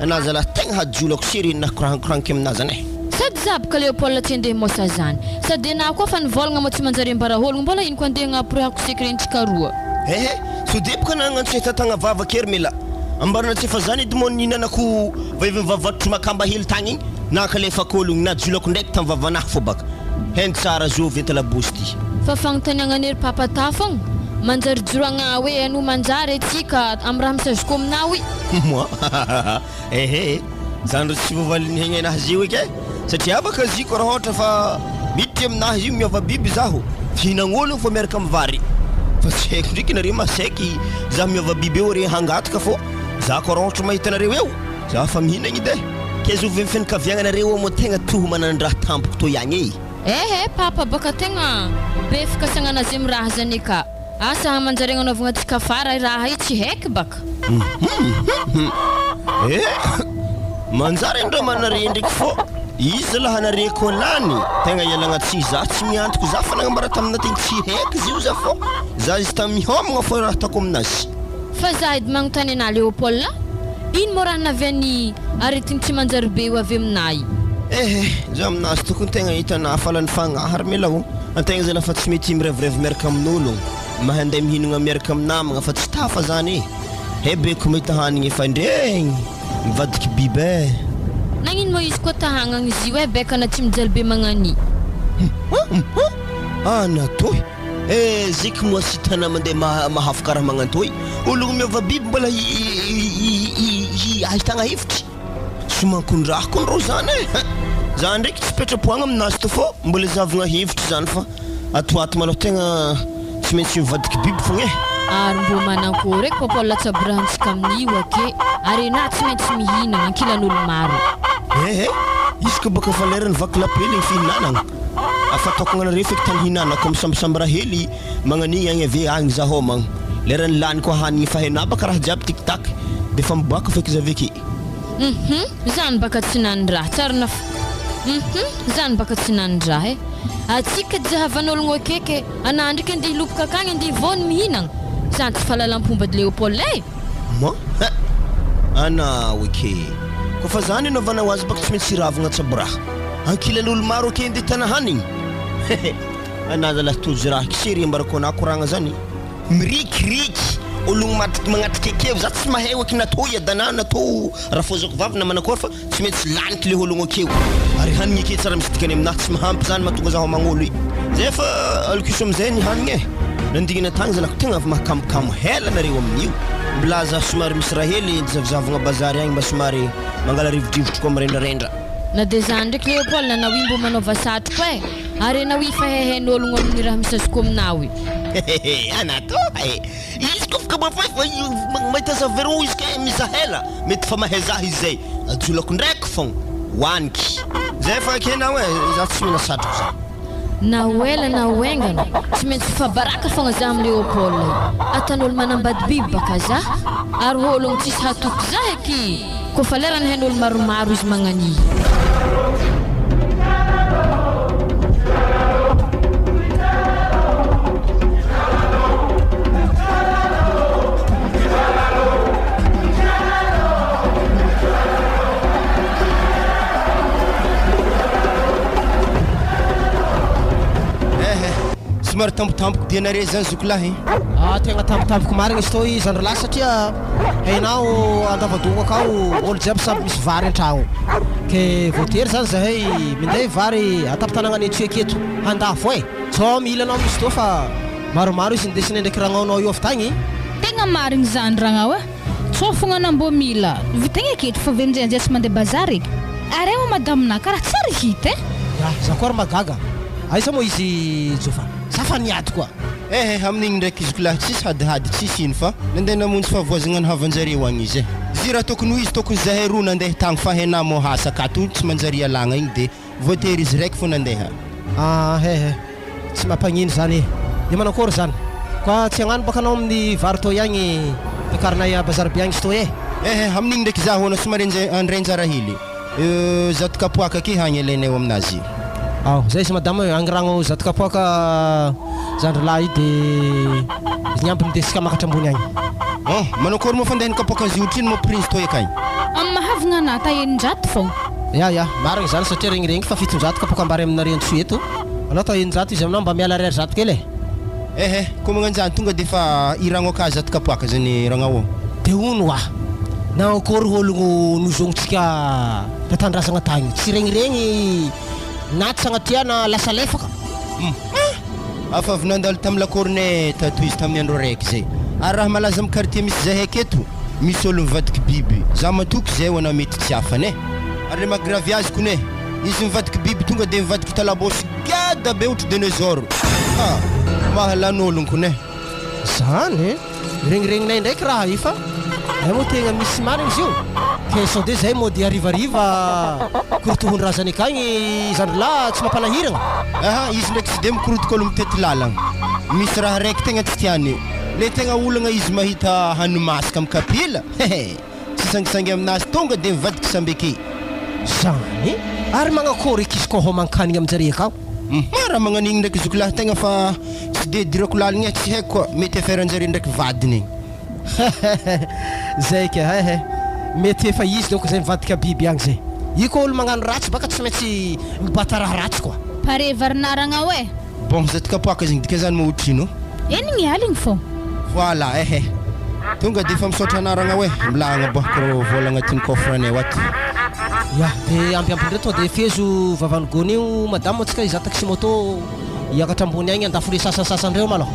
A: Anà zalahy tegna hajolako sy reninahy koragnikoragniko aminà zany eh.
F: Sady za boka Léopold tsy andeha môsa zany. Sady enà koa fa nivôlagna mô tsy manjary ambara ôlogno mbôla ino ko andeha agnaporehako secret-ntsika roa.
A: Ehe, sao dia boka nagnantso hitatagna vava kery mila. Ambarana tsy efa zany edy moa nihinanako vaiva vavatro makamba hely tagny igny, nankalefako ologno, najolako ndraiky tam vavanahy fô baka. Heno tsara zovy enta labosy ty.
F: Fa fagnontaniagna ry papa ta fogna, manjary joroagna hoe ano manjary atsika am raha misazoko aminao i.
A: Moi, ehe, zany ro tsy voavalin'ny hegnen'azy io eky e, satria afaka ziko raha ohatra fa miditry aminahy io miova biby zaho, fihinagn'ologno fô miaraka am vary, fa tsy haiko ndreky nareo masaiky za miova biby eo re hangataka fô za ko raha ohatra mahita anareo eo za fa mihinagna edy e, ke zovy am fianakaviagnanareo ao moa tegna toho manandraha tampoko toy agny e.
F: Ehe papa baka tegna be fikasagnanazy am raha zany ka. Asa manjary agnanaovagna tsikafara i raha io tsy haiky baka.
A: Eh! Manjary ndra manarendriky fô izy zalahy anareko lany tegna ialagna tsy za tsy miantoko za fa nagnambara tamina tegna tsy haiky izy io za fô za izy tamy mihomagna fô raha ataoko aminazy.
F: Fa za edy magnontany anà Léopold a! Ino mô raha navian'ny aretigny tsy manjary be io avy aminà i?
A: Ehe, za aminazy tokony tegna hitanà fa lany fagnahy ry mila o! Antegna zalahy fa tsy mety mirevirevy miaraka amin'ologno, mahay andeha mihinagna miaraka amin'ny namagna fa tsy tafa zany e! He beko mahita hanigny efa indregny mivadiky biby e!
F: Nagnino moa izy koa ta hagnagna izy io e beka na tsy mijaly be magnani.
A: Hum hum anatoy eh ziky moa sy tana mandeha mahafo karaha magnantoy ologno miova biby mbola hi ahitagna hevitry. Tsy mankondraha kony rô zany e! Za ndraiky tsy petrapoagna aminazy to fô mbola zavogna hevitry zany fa ato ato malôha tegna tsy maintsy mivadiky biby fogna e!
F: Ary mbô manankôry eky papa latsaborahantsika amin'io ake ary enah tsy maintsy mihinagna ankilan'olo maro.
A: Ehe, izy ko bôka fa leran'ny vaky lapely ny fihinanagna, afa ataoko agnanareo feky tany hinanako misambasamba raha hely magnan'igny agny ave agny za hômagna, leran'ny laniko hanigny fa henà baka raha jiaby tik tak defa miboaka feky za aveke.
F: Hum zany baka tsy nandraha tsara na hum zany baka tsy nandraha e! Atsika jahavan'ologno akeke anah ndreky andeha hilopoka akagny andeha vôny mihinagna zany tsy fahalalam-pomba Léopold e!
A: Moi? Hein! Anao eke! Koa fa zany anaovanao azy baka tsy maintsy hiravagna tsaboraha ankilan'olo maro ake andeha tana hanigny? Hehe! Anah zalahy tojo raha kisery ambarako anah koragna zany. Mirikiriky, ologno maty magnatrika akeo, za tsy mahay oe natao i Adana, natao rafozako vavy na manakory fa tsy maintsy laniko le ologno akeo, ary hanigny ake tsara misy dikany aminahy, tsy mahampy zany mahatonga zaho magnolo i zay fa alokiso amizay ny hanigny e, nandignana tagny zalako tegna avy mahakamokamo hela nareo amin'io, milaza somary misy raha hely zavozavogna bazary agny mba somary mangala rivodrivotro koa mirendrarendra.
F: Na de za ndreky Léopold na oui mbô manaova satroko e! Ary enao i fa hehen'ologno amin'ny raha misasoko aminao i.
A: Hehehe anatoa e! Izy koa afaka mafay fa mahita zavero izy ke mizaha ela mety fa mahay zaha izy zay ajolako ndraiky fogna hoaniky zay fa ekenao e za tsy mila satroko za.
F: Na ho ela na ho haingana, tsy maintsy ho fabaraka fogna za amin'i Léopold i. Atan'olo manambady biby baka za, ary ôlogno tsisy hatoky za eky kôfa lerany hain'olo maromaro izy magnania.
D: Ehe, somary tampotampoka be anare zany zoky lahy. Ah, tegna tampotampoka marigny izy tô i zandry lahy satria hainao Andavadogo akao olo jiaby samby misy vary an-tragno ke voatery zany zahay minday vary an-tampon-tanàgnan'i Antsohihy aketo handafo e! Sao mila anao misy tô fa maromaro izy ndesinay ndraiky ragnaonao io avy tagny.
H: Tegna marigny zany ragnao a! Tsô fogna anao mbô mila vitaigna aketo fa ve amizay anjay tsy mandeha bazary e! Ary moa madame-na karaha tsary hita e!
D: Ya, za koa ary mahagaga, aiza moa izy Jofa? Sa fa niady koa?
A: Ehe, amin'igny ndraiky zokilahy tsisy hadihady tsisy ino fa nandeha namonjy fahavoazagna ny havan-jareo agny izy e. Zy raha tokony ho izy tokony zahay roa nandeha tagny fa henà moa hasa ka to tsy manjary ialagna igny de voatery izy raiky fô nandeha.
D: Ah hehe, tsy mampagnino zany e. De manakôry zany? Koa tsy hagnano baka anao amin'ny vary tô ihagny ampiakarinay a bazary be agny izy tô e.
A: Ehe, amin'igny ndraiky zaho hoana somary andray anjara hely. 100 kapoaka ake hagny alainay ao aminazy.
I: Ao, zay izy madama e, angiragno zato kapoaka zandry lahy io de ny ambiny ndesika makatra ambony agny.
D: An, manao akory moa fandehany kapoaka ziotriny moa prince toy akagny?
H: Amin'ny mahavogna anah ta 600 fogna.
I: Ya, ya, marigny zany satria regniregny fa 700 kapoaka ambary aminareo antsoy eto. Anao ta 600 izy aminao mba miala ariary zato kely e.
D: Ehe, koa magnanjany tonga de fa iragno aka zato kapoaka zany ragnao.
I: De hono hoa, nankory ologno nozognitsika tatandrazagna tagny, tsy regniregny na tsy sagnatria na lasa lefaka.
D: Hum, afa avy nandalo tam lakoronay tato izy tamin'ny andro araiky zay, ary raha malaza am quartier misy zahay aketo, misy olo mivadiky biby, za matoky zay ho anao mety tsy afany e! Ary le maha gravy azy kone, izy mivadiky biby tonga de mivadiky talabôsy geda be ohatry dinosaure! Ha! Mahalany olon kone!
I: Zany e! Regniregninay ndraiky raha io fa ay moa tegna misy marigny izy io ke sao de zay mody harivariva korotohon-drazany akagny zandry lahy tsy mampanahiragna.
D: Aha, izy ndraiky tsy de mikorotoko olo mitety lalagna. Misy raha raiky tegna tsy tiany, le tegna olagna izy mahita hani-masaka am kapila, hehe, tsy sangisangy aminazy tonga de mivadiky sambeke.
I: Zany? Ary magnakôry eky izy kô homan-kanigny amin-jare akao?
D: Maro raha magnan'igny ndraiky zoky lahy tegna fa tsy de idirako laligny e, tsy haiko koa, mety affaire-njare ndraiky vadiny igny.
I: Zay ka eh eh, mety efa izy donc zay mivadika biby agny zay. Io koa olo magnano ratsy baka tsy maintsy mibata raha ratsy koa.
H: Pare varinaragna ao eh.
D: Bon, zato kapoaka zegny dikazany moa otrino?
H: Enigny aligny fô.
D: Voilà eh eh. Tonga de efa misaotra anaragna hoe mla agnaboahako reo vola agnatin'ny coffre-nay ato.
I: Ya, de ambiambindreo tonga de fezo vavan'i gony io madame tsika hizaha taxi moto hiakatra ambony agny handafo le sasany sasany reo malôha.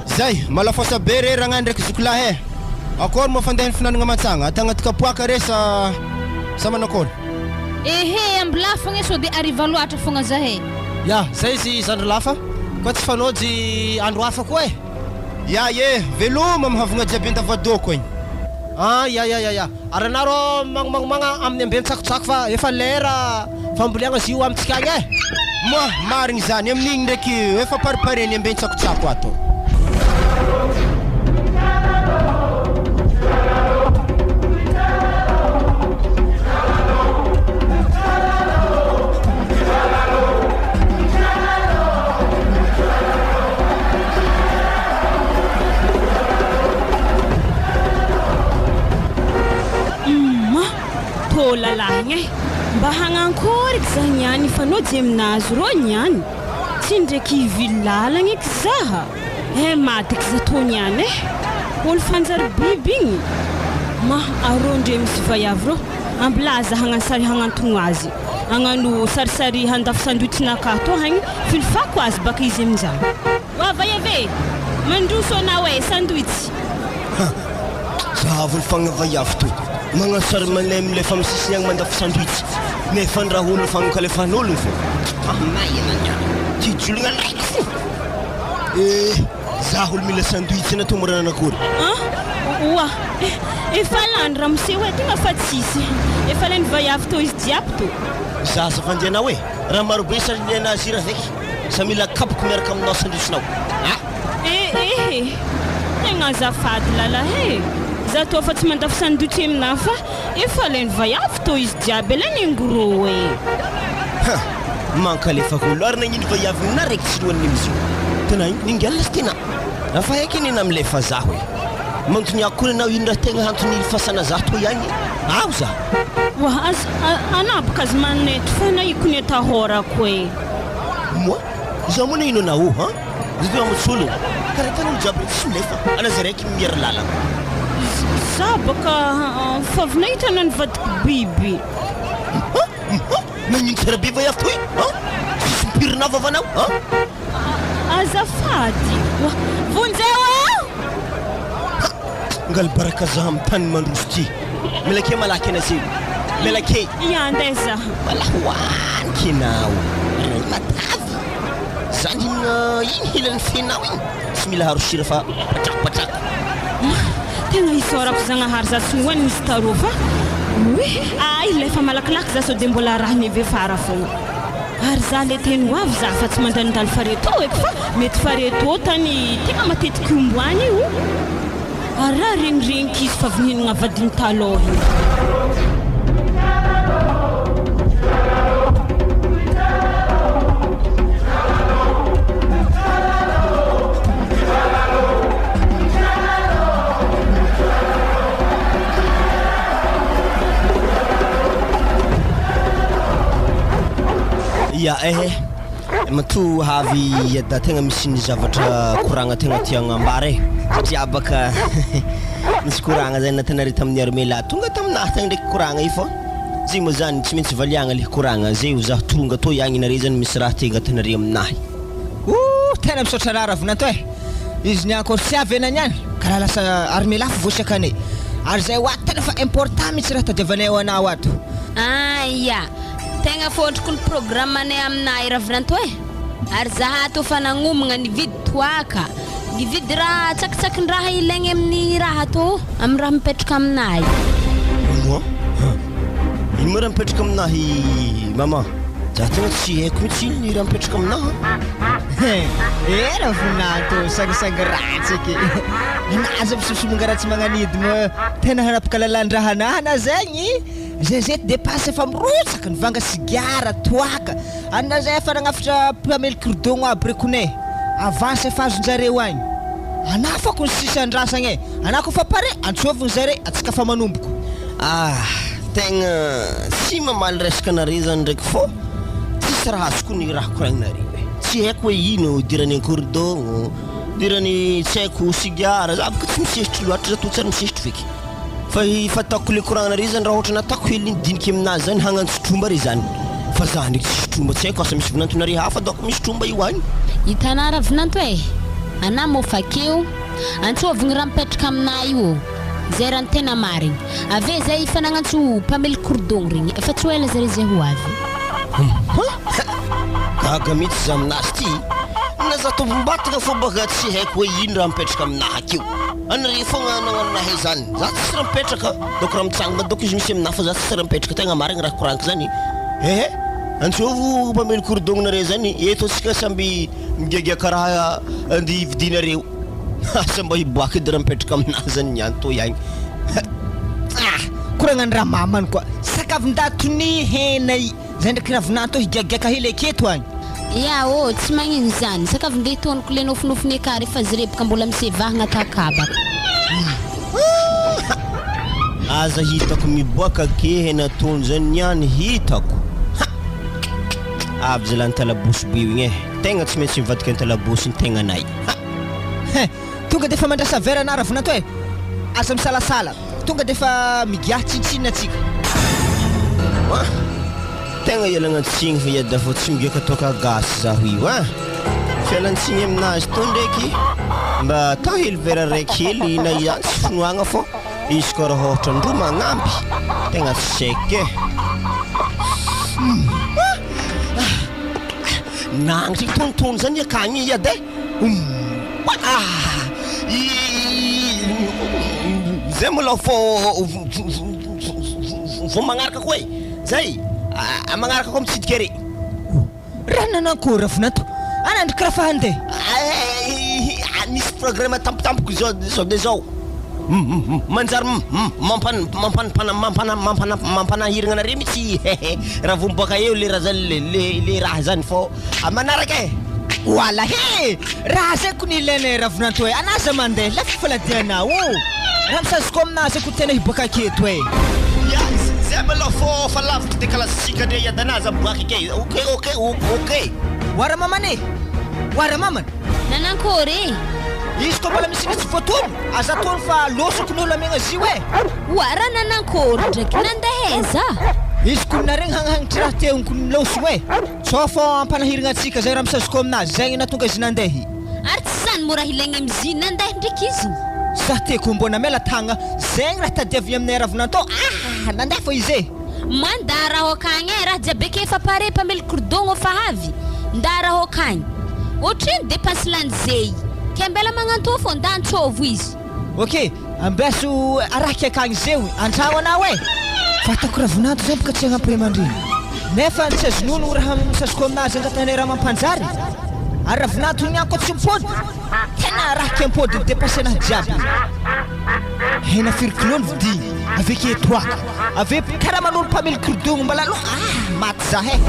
D: Zay, malafosa be re ragnahy ndraiky zokilahy eh! Akôry moa fandehan'ny finanagna mantsagna? Ata agnaty kapoaka re sa sa manakôry?
H: Ehe, ambilà fogna e sao de hariva loatra fogna zahay.
I: Ya, zay izy zandry lahy fa koa tsy fanôjy andro hafa koa e!
D: Ya ye, veloma mihavogna jiaby an-davadoako agny.
I: Ah ya ya ya ya, ary anareo magnomagnomagna amin'ny amben-tsakotsako fa efa lera famboleagna izy io amintsika agny eh!
D: Moa marigny zany, amin'igny ndraiky efa paripare ny amben-tsakotsako ato.
B: Humm tô lalahigna eh! Mba hagnankory eky zah niany hifanojy aminazy rô niany, tsy ndraiky hivily lalagna eky zaha eh maty eky zah tô niany eh! Olo fanjary biby igny ma arô ndre misy vaiavy rô ambilà zah hagnano sary hagnantogno azy. Hagnano sarisary handafo sandwich nakahy tô hagny filifako azy baka izy aminjany. Wa vaiavy e! Mandroso anao e sandwich.
A: Ha! Zahavo ny fagna vaiavy toy. Magnano sary malemy milefa amin'ny sisiny agny mandafo sandwich. Nefa ny raha olona fagnokalefan'ologno fô. Mahamay anah niany. Ty jologna raiky fô. Eh! Zaho olo mila sandwich na tô mora nanakory.
B: An! Oa! Efa lany ramose oe tegna fa tsisy. Efa lany vaiavy tô izy jiaby tô.
A: Zaza fandianao e! Raha marobe sarileana azy ira zeky sa mila kapoko miaraka aminao sandrisinao a!
B: Eh eh eh! Tegna azafady lalahy e! Za toa fa tsy mandafo sandwich aminah fa efa lany vaiavy tô izy jiaby alainy en gros e!
A: Ha! Mankalefaka olo ary nagnino vaiavy na raiky tsy lohan'ny amizio? Tena ningal izy tena! Afa haiko anie na milefa zaho e! Mantoniako koa nanao ino raha tegna antony fasana zaho toy agny e! Ao za!
B: Oa aza anabaka azy manetry fa nahiko ny atahorako e!
A: Moi? Izaho moa nagnino anao han? Za toy amotsolo karaha hitanao olo jiaby tsy milefa ana zay raiky miera lalagna.
B: Za baka fa avy nahita anao nivadika biby.
A: Mha! Mha! Nagnino tsara be vaiavy toy han? Tsisy mipirina vavanao han?
B: Azafady oa! Vonjeo aho!
A: Ha! Ngaly baraka za am tany mandroso ty. Miala kely malaky ana zay. Miala kely.
B: Ia andeha zaho.
A: Mala hoaniky enao. Ray matavy. Za ndrinona iny helan'ny fenao iny. Tsy mila haro sira fa patrako patrako.
B: Ma! Tegna isaorako Zagnahary za tsy hoanigny izy tarô fa oe! Ay lefa malakilaky za sao de mbola arahiny avy afara fogna. Ary za le teny ho avy za fa tsy mandanindany fareto eky fa mety fareto tany tegna matetiky omboagny io ary raha regniregniky izy fa vinihinagna vadiny talôha igny.
A: Ya ehe, matoa avy da tegna misy ny zavatra koragna tegna tiagna ambara e, satria baka nisy koragna zay natanare tamin'ny armée tonga taminahy tagny ndraiky koragna io fô zay moa zany tsy maintsy valiagna le koragna zay ho zaho tonga tô ihagny nare zany misy raha te angatanare aminahy.
G: Ouh, tena misaotra raha Ravonanto e! Izy niany koa tsy avy ena niany, karaha lasa armée lafo voasiakanay. Ary zay ho ato tena fa important mihitsy raha tadiavanay ho anao ato.
F: Ah ya, tegna fôntroko ny programme-nay aminahy Ravinanto e! Ary zaha ato efa nagnomagna nividy toaka, nividy raha tsakitsakin-draha ilaigny amin'ny raha atô, amin'ny raha mipetraka aminahy.
A: Moi? Ino moa raha mipetraka aminahy maman? Za tegna tsy haiko mihitsy ino ny raha mipetraka aminahy an!
G: Eh Ravinanto, sangisangy ratsy eky. Anazy misosomonga raha tsy magnanidy moa tena hanapaka lalan-draha anah zegny. Zay zay dépense efa mirotsaka, nivanga sigara, toaka. Anah zay efa nagnafatra mpamely cordon aby rekonay. Avance efa azon-jareo agny. Anah fako ny sisa andrasagna e. Anah koa fa pare, antsovigny zare, antsika fa manomboko.
A: Ah, tegna tsy mamaly resaka anare zany ndraiky fô tsisy raha azoko ny raha koragninareo e. Tsy haiko hoe ino idirany ankordogno, idirany tsy haiko sigara, za boka tsy misesitry loatra za to tsy ary misesitry feky. Fa i fataoko le koragnanareo zany raha ohatra nataoko hely ny diniky aminazy zany hagnantso tromba re zany. Fa za ndraiky tsisy tromba tsy haiko asa misy vinantonareo hafa daoko misy tromba io agny.
F: Hitanà ra vinanto e! Anà mô fakeo, antsôvigny raha mipetraka aminà io ô! Zay raha ny tena marigny. Avy eo zay efa nagnantso mpamely kordogno regny, efa tsy ho ela zare zay ho avy.
A: Hum! Gaga mihitsy za aminazy ty! Na za tompom-batagna fô baka tsy haiko hoe ino raha mipetraka aminahy akeo. Anare fogna nagnano nahay zany. Za tsisy raha mipetraka. Dôko raha mitsangana dôko izy misy aminahy fa za tsisy raha mipetraka. Tegna marigny raha koragniko zany. Ehe! Antsôvo mpamely kordogno nare zany. Eto antsika samby migiagiaka raha andeha hividianareo. Asa mba hiboaka edy raha mipetraka aminahy zany niany tô ihany.
G: Ah! Koragnan'ny ramamany koa. Sakavin-dato ny hena i. Zay ndraiky ravinanto higiagiaka hely aketo agny.
F: Ya ô, tsy magnino zany. Sakavin-dehy toniko le nofinofiny eka refa zirebaka mbola misevahagna takabaka.
A: Aza hitako miboaka ke hena tony zany niany hitako. Ha! Avy zalahy nitalabosy be io igny eh. Tegna tsy maintsy mivadika nitalabosy ny tegnanay. Ha!
G: Hein! Tonga defa mandrasa verre anah ravinanto eh! Aza misalasala. Tonga dia efa migiahy tsintsinona tsika.
A: An! Tegna ialagna tsigny fa iada fô tsy migiaka toaka gasy zaho io an! Fialan-tsigny aminazy tô ndraiky mba atao hely vera raiky hely na ihany tsy finoagna fô izy koa raha ôhatra ndro magnampy tegna tsy sec e! Nagnitry tonitony zany akagny iada e! Zay mbola vao vao magnaraka koa e! Zay! Magnaraka koa mitsidika are.
G: Raha nanankory Ravinanto? Anandry kiraha fa handeha.
A: Misy programme tampotampoka izao izao dia izao. Manjary mampanahiragna anareo mihitsy raha vao miboaka eo le raha zany le le raha zany fô manaraka e!
G: Wala he! Raha zay ko ny ilainay Ravinanto e! Anà aza mandeha, lafo faladianao ô! Raha misazoko aminà zay ko tena hiboaka aketo e!
A: Ya, zay malôha fô fa lavitry décalage-tsika ndray iadana aza miboaka eke! Ok ok ok!
G: Oara mamana e! Oara mamana!
F: Nanankory e!
G: Izy koa mbola misy mihitsy voatony, aza atony fa losoko ny olo amegna azy io e!
F: Oa raha nanankory ndraiky nandeha aiza?
G: Izy ko naregny hagnahagnitry raha teo ko losoko e! Sao fô ampanahirigna antsika zay raha misazoko aminazy, zay nahatonga izy nandeha.
F: Ary tsy zany moa raha ilaigna amiziny nandeha ndraiky izy.
G: Za te ko mbô namela tagna, zegny raha tadiavigny aminay ravinanto ah! Nandeha fô izy e!
F: Mandà raho akagny e, raha jiaby eke efa pare mpamely kordogno fa avy, ndà raho akagny. Otrino depense lany zey, ke ambela magnantô fô ndà antsôvo izy.
G: Ok, ambeso araky akagny zeo antragno anao e! Fa ataoko ravinanto zay boka tsy hagnampy ray aman-dreny. Nefa tsy azon'olo raha misasoko aminazy angatanay raha mampanjary. Ary ravinanto igny koa tsy mipody. Tena raha kempody ny depense-nahy jiaby. Hena firy kilo ny vidigny avy eke toaka. Avy eo karaman'olo mpamily kordogno mbala aloha ah maty zah eh.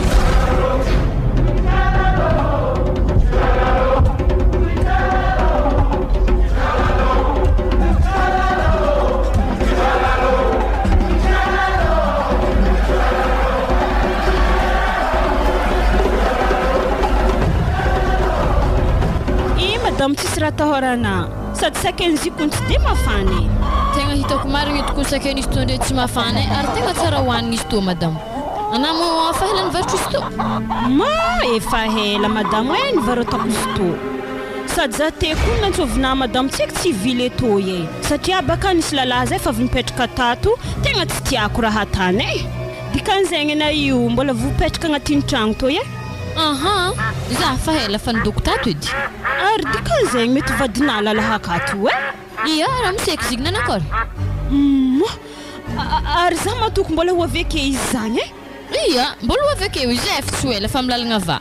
B: Madamo tsisy raha atahorana sady saken'izy io kony tsy de mafana e.
F: Tegna hitako marigny tokoa saken'izy toa ndre tsy mafana e ary tegna tsara hoanigny izy toa madamo. Anah moa efa ela nivarotro izy toa?
B: Ma efa ela madamo e nivarotako izy toa. Sady za te koa nantsovina madamo tsy haiko tsy hivily etoy e. Satria baka nisy lalahy zay fa avy nipetraka tato tegna tsy tiako raha tany e. Dikan'izegny na io mbola vopetraka agnatin'ny tragno toy e.
F: Aha, za fa ela fa nidoko tato edy.
B: Ary dikan'izegny mety vadinà lalahy akato io e.
F: Ia, ramose eky zigny nanakôry?
B: Humm, ary za matoky mbola ho avy eke izy zagny e.
F: Ia, mbola ho avy akeo izy e, fa tsy ho ela fa amy lalagna va.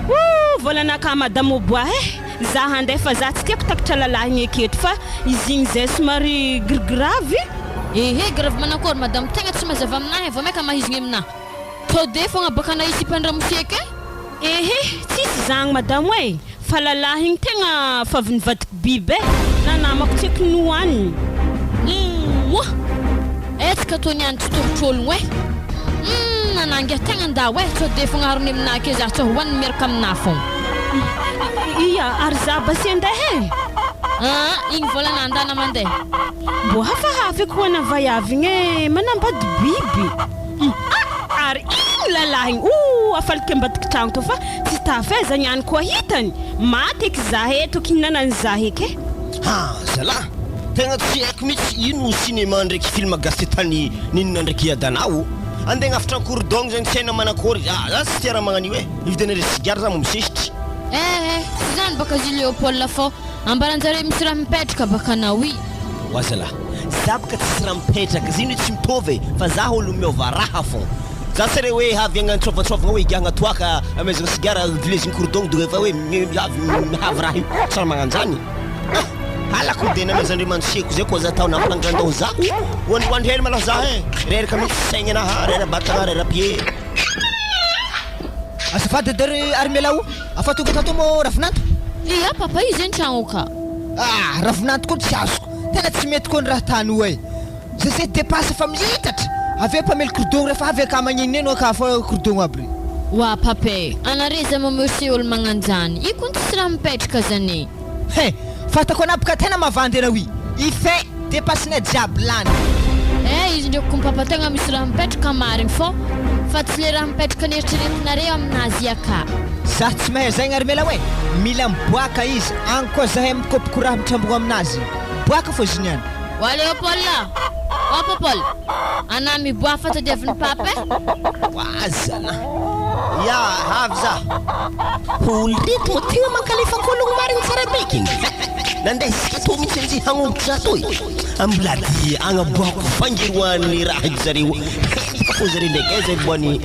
B: Ooh, vôlanakà madame Oboa e, za handeha fa za tsy tiako takatra lalahy igny aketo fa izy igny zay somary grgravy.
F: Ehe, gravy manakôry madame, tegna tsy mazava aminahy e, vao maika mahizigny aminahy. Tode fogna baka na i sipan-dramose eky e.
B: Ehe, tsisy zagny madamo e, fa lalahy igny tegna fa avy nivadiky biby e, na namako tsy eky nohaniny.
F: Mouah! Etsaka tô niany tsy torotr'ologno e! Humm nanangy tegna ndao e, sao de fogna arony aminah ake zah tsao hoaniny miaraka aminah fogna.
B: Ia, ary zah basy andeha e!
F: Aa, igny volana andana mandeha.
B: Mbô hafahafa eky hoana vaiavy igny e, manambady biby. Hum ah! Ary igny lalahy igny ooh afalika ambadiky tragno tô fa tsy tafaiza niany koa hitany, maty eky zah eto kihinana ny zah eky e.
A: Ha zalah! Tegna tsy haiko mitsy ino cinéma ndraiky film gasy tany ninona ndraiky iadana o! Andeha agnafitra cordon zany tsy hainao manakory ah za tsy tia raha magnan'io e! Ividianareo sigara za misesitry.
F: Eh eh, tsy zany baka zy Léopold fô ambaranjareo misy raha mipetraka baka anao i.
A: Oa zalah! Za boka tsisy raha mipetraka, zay no tsy mitovy e, fa za olo miova raha fô. Za tsy re hoe avy agnantsôvantsôvagna hoe igiahagna toaka, amezagna sigara, vilezigny cordon de efa hoe avy mihavy raha io, tsy raha magnanjany ah! Halako de namezandreo mandoseko zay koa za tao nampangandao za, hoandrihoandry hely malôha za hein, reraka mihitsy saigna-naha, rera-batagna, rera-pied.
G: Azafady edy ry Armela o! Afa tonga tato moa Ravinanto?
F: Ia papa izy eny tragno ka.
G: Ah! Ravinanto koa tsy azoko. Tena tsy mety koa ny raha tany oa e! Zay zay dépasse fa mihitatra! Avy eo mpamely kordogno refa avy aka magnenoneno aka fa kordogno aby re.
F: Wa papa e! Anare za mamerse olo magnanjany i kony tsisy raha mipetraka zany e!
G: He! Fantako anah boka tena mavandy anao i! I fe! Dépasse-nay jiaby lany!
F: Eh izy ndreky kony papa tegna misy raha mipetraka marigny fô fa tsy le raha mipetraka nieritreretinareo aminazy ia ka.
G: Zah tsy mahay zaigny ary mela oe mila miboaka izy agny koa zahay mikôpiko raha mitrambogno aminazy boaka fô izy niany.
F: Wa Léopold a! Wa Popol! Anah miboaha fa tadiavin'i Papa e!
A: Wa zalah! Ya avy za! Olo reto moa tegna mankalefa kôlogno marigny tsara be kegny! Nandeha isika tô mihitsy anjy hagnomboko za toy! Ambilady agnaboahako vangeroan'ny raha eky zareo Henika fô zare ndraiky aiza iboahan'i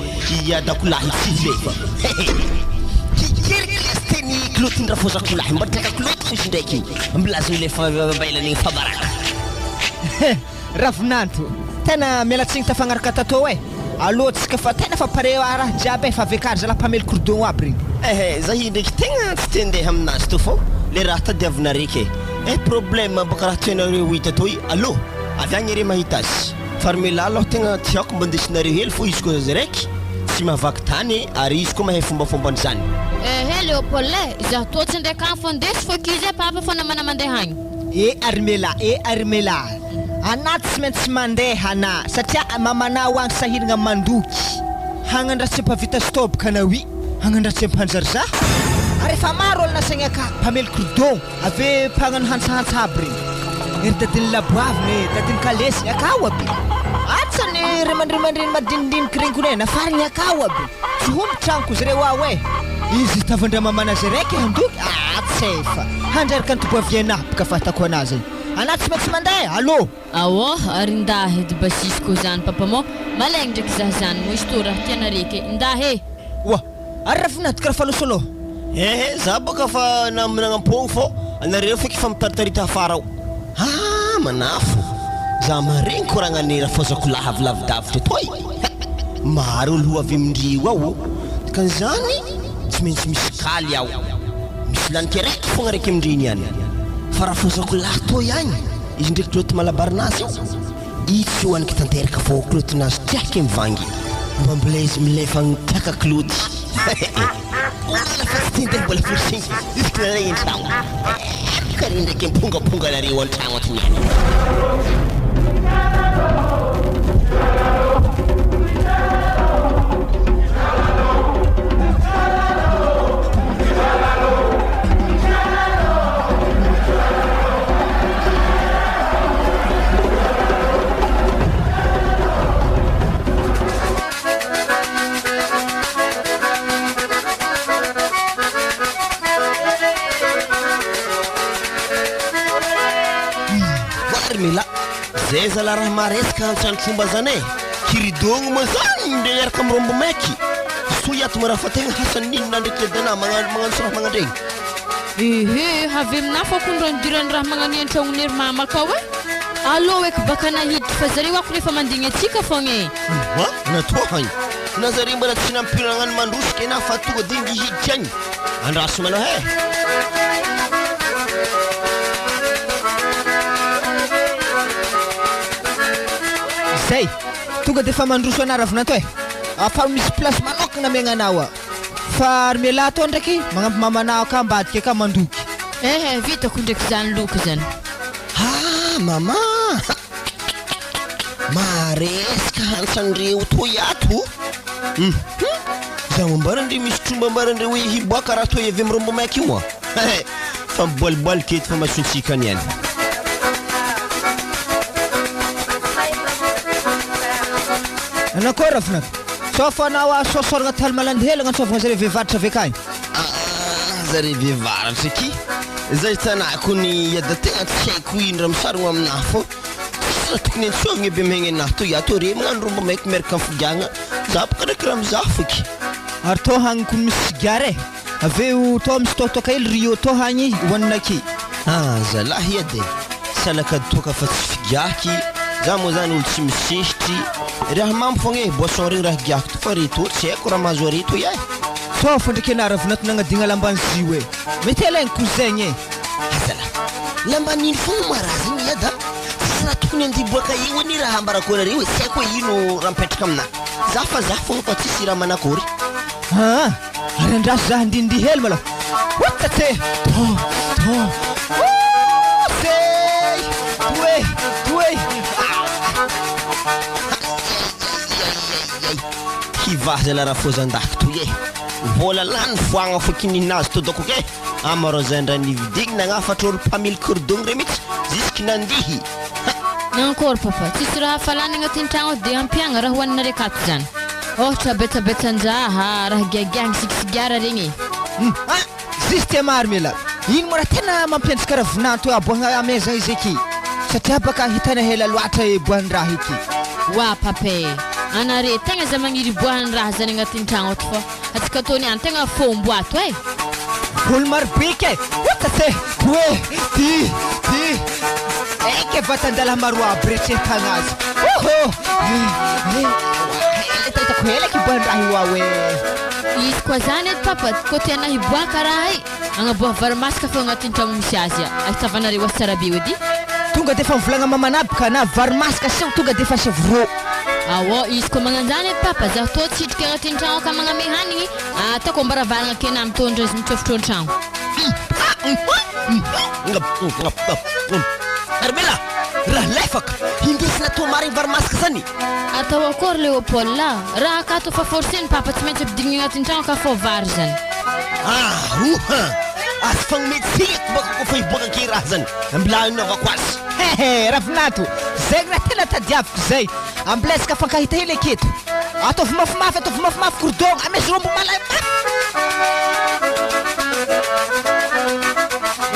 A: Iadakolahy tsy hilefa hehe! Hikeriky lesy teny kilotin-dRafozakolahy mba draka kiloty fo izy ndraiky Milaza ilay fahavelana fa baraka.
G: Ravinanto, tena miala tsiny tafagnaraka tatô e! Alô tsika fa tena fa pare raha jiaby e, fa vekary zalah mpamely cordon aby regny.
A: Ehe, za hi ndraiky tegna tsy te handeha aminazy tô fô le raha tadiavina reka e! Eh problème bôka raha tianareo ho hita tô i allo! Avy agny are mahita azy. Farmela aloha tegna tiako mba ndesinareo hely fô izy koa zaza raiky tsy mahavaky tany e ary izy koa mahay fombafomban'izany.
F: Ehe Léopold e, izaho toa tsy ndraiky agny fô ndeso fô k'izy e papa fô namana mandeha agny.
G: E Armela e Armela, anà tsy maintsy mandeha anà satria mamanà ho agny sahiragna mandoky hagnandratsy mpavita stop ka na oui hagnandratsy mpanjary za ary efa maro olo nasaigna ka mpamely cordon Ave mpagnano hantsahantsa aby regny. Ery dadin'ny laboavina e, dadin'ny kalesy, akao aby. Atsa ny ray aman-dreny madinidiniky regny kone, nafarigny akao aby. Tsy homby tragnoko zareo ao e. Izy tavandra-mamana azy raiky handoky, ah tsy efa. Handraraka ny toboavianah bka fahatako anazy. Anah tsy maintsy mandeha, allô.
F: Aoh ary ndah edy basisiko zany papa mô malaigny ndraiky zah zany mô izy tô raha tiana reke ndah e!
G: Oa! Ary raha vinadika raha falosolo?
A: Ehe za boka fa nagnampoagno fô anareo feky fa mitaritarita afara ao. Haa manafo! Za maregny koragnan'i rafozako lahy avy lavidavitra etoy. Maro olo ho avy amindreo ao dikan'izany tsy maintsy misy kaly ao. Misy laniky araiky fogna raiky amindreo niany. Fa rafozako lahy toy agny izy ndraiky kloty malabarinazy io. I tsy hoaniky tanteraka fô klotinazy tiaky mivangy. Mba mbola izy milefa agny tiaka kloty. Olana fa tsy tian-tegna mbola forcing jusque nareo an-tragno. Ka re ndraiky ampongaponga anareo an-tragno ato niany. Voary mila zay zala raha maresaka antsantromba zany e kiridogno moa zany ndre miaraka amin'ny rombo maiky soa iato maraha fa tegna hasaninina ndraiky edy magnano magnano raha magnandregny.
F: Ehe, avy aminah fô kony raha nidirany raha magnania an-tragnon'i ry mama akao e. Alô eky baka nahiditra fa zareo ako refa mandigny antsika fogna e.
A: Oa, natoa hagny. Na zare mbola tsy nampiragna ny mandroso ke na fa tonga de ngy hiditra agny. Andraso malôha e.
G: Zay! Tonga de fa mandroso anah Ravinanto e! Fa misy place manokagna amiagna anao a! Fa ry mialahy tô ndraiky magnampy mamanao aka ambadika aka mandoky.
F: Ehe, vitako ndraiky zany loky zany.
A: Ah mama a! Maresaka hantsan-dreo toy ato hum! Zaho ambarandre misy tromba ambarandre hoe hiboaka raha toy avy amin'ny rombo maiky io an! Fa miboaliboalika eto fa masontsika ny any.
G: Nanakôry Ravinala? Sao fa anao azo soasoaragna taly malandy hela agnantsôvagna zare vehivaratra avy akagny?
A: Ah zare vehivaratra aky! Zay tanako ny iada tegna tsy haiko ino raha misarogno aminahy fô tsisy raha tokony antsôvigna be maigny anahy toy ato re magnano rombo maiky miaraka am figiagna za boka ndraiky raha mizaha foky.
G: Ary tô hagny kony misy sigara e! Avy eo tô misy toatoaka hely Rio tô hagny hohanina aky.
A: Ah zalahy edy e! Salakady toaka fa tsy figiaky, za moa zany olo tsy misesitry, raha mamy fogna e boisson regny raha giako to fa reto tsy haiko raha mahazo areto e!
G: Tô fa ndraiky anah ravinato nagnadigna lamban'ny zio e! Mety alaigny cousin e!
A: Azalahy, lamban'ino fogna moa raha zegny iada? Tsisy raha tokony andeha hiboaka eo anie raha ambarako anareo e, tsy haiko hoe ino raha mipetraka aminah, za fa za fogna fa tsisy raha manakory.
G: Aa! Ary andraso za handindihy hely malôha. Otsatse! To! To! Oosey! Toe! Toe!
A: Ayayayayay! Hivaha zalahy rafozan-dahy toy e! Vola lany foagna fo kininazy to dôko ke! Amarao zay ndray nividigny nagnafatra olo mpamily koridogno re mitsy jusque nandihy! Ha!
F: Nankôry papa, tsisy raha hafa lany agnatin'ny tragno ato de ampiagna raha hoaninareo akato zany. Ôhatra betsabetsan-draha, raha giagiahigny sigisigara regny e.
G: Hum ah! Juste marina elah! Ino moa raha tena mampiendrika ravinanto aboahagna amezagna izy eky? Satria baka hitana hela loatra eboahan'ny raha eky.
F: Wa papa e! Anare tegna za magniry iboahan'ny raha zany agnatin'ny tragno ato fa atsika tô niany tegna fômbo ato e!
G: Olo maro be kay! Otatse! Hoe! Ty! Ty! Eke vatan-dalahy maro aby re tsy ahitagna azy! Oho! Eh! Eh! Hitako ela kiboahan'ny raha io ao e!
F: Izy koa zany edy papa, koa tiana hiboaka raha i, agnaboaha vary masaka feo agnatin'ny tragno misy azy a, ahitavanareo azy tsara be eo edy.
G: Tonga defa mivolagna mamana aby ka na vary masaka aseho tonga defa asiavo rô.
F: Aô, izy koa magnanjany edy papa, zaho tô tsy hidriky agnatin'ny tragno ka magname hanigny, ataoko ambaravara agnakena mitondra izy mitsofotro an-tragno.
A: Armela, raha lefaka, hindesina toa marigny vary masaka zany.
F: Atao akory Léopold a! Raha akato fa forcer-ny papa tsy maintsy ampidirigny agnatin'ny tragno ka fô vary zany.
A: Aoha! Aza fagnome tsiny eto baka koa fa hiboaka ake raha zany. Ambilà hanaovako azy.
G: Hehe, Ravinato, zay raha tena tadiaviko zay. Ambilezaka fankahita hely aketo. Ataovy mafimafy, ataovy mafimafy cordon, amezo rombo malay mafy.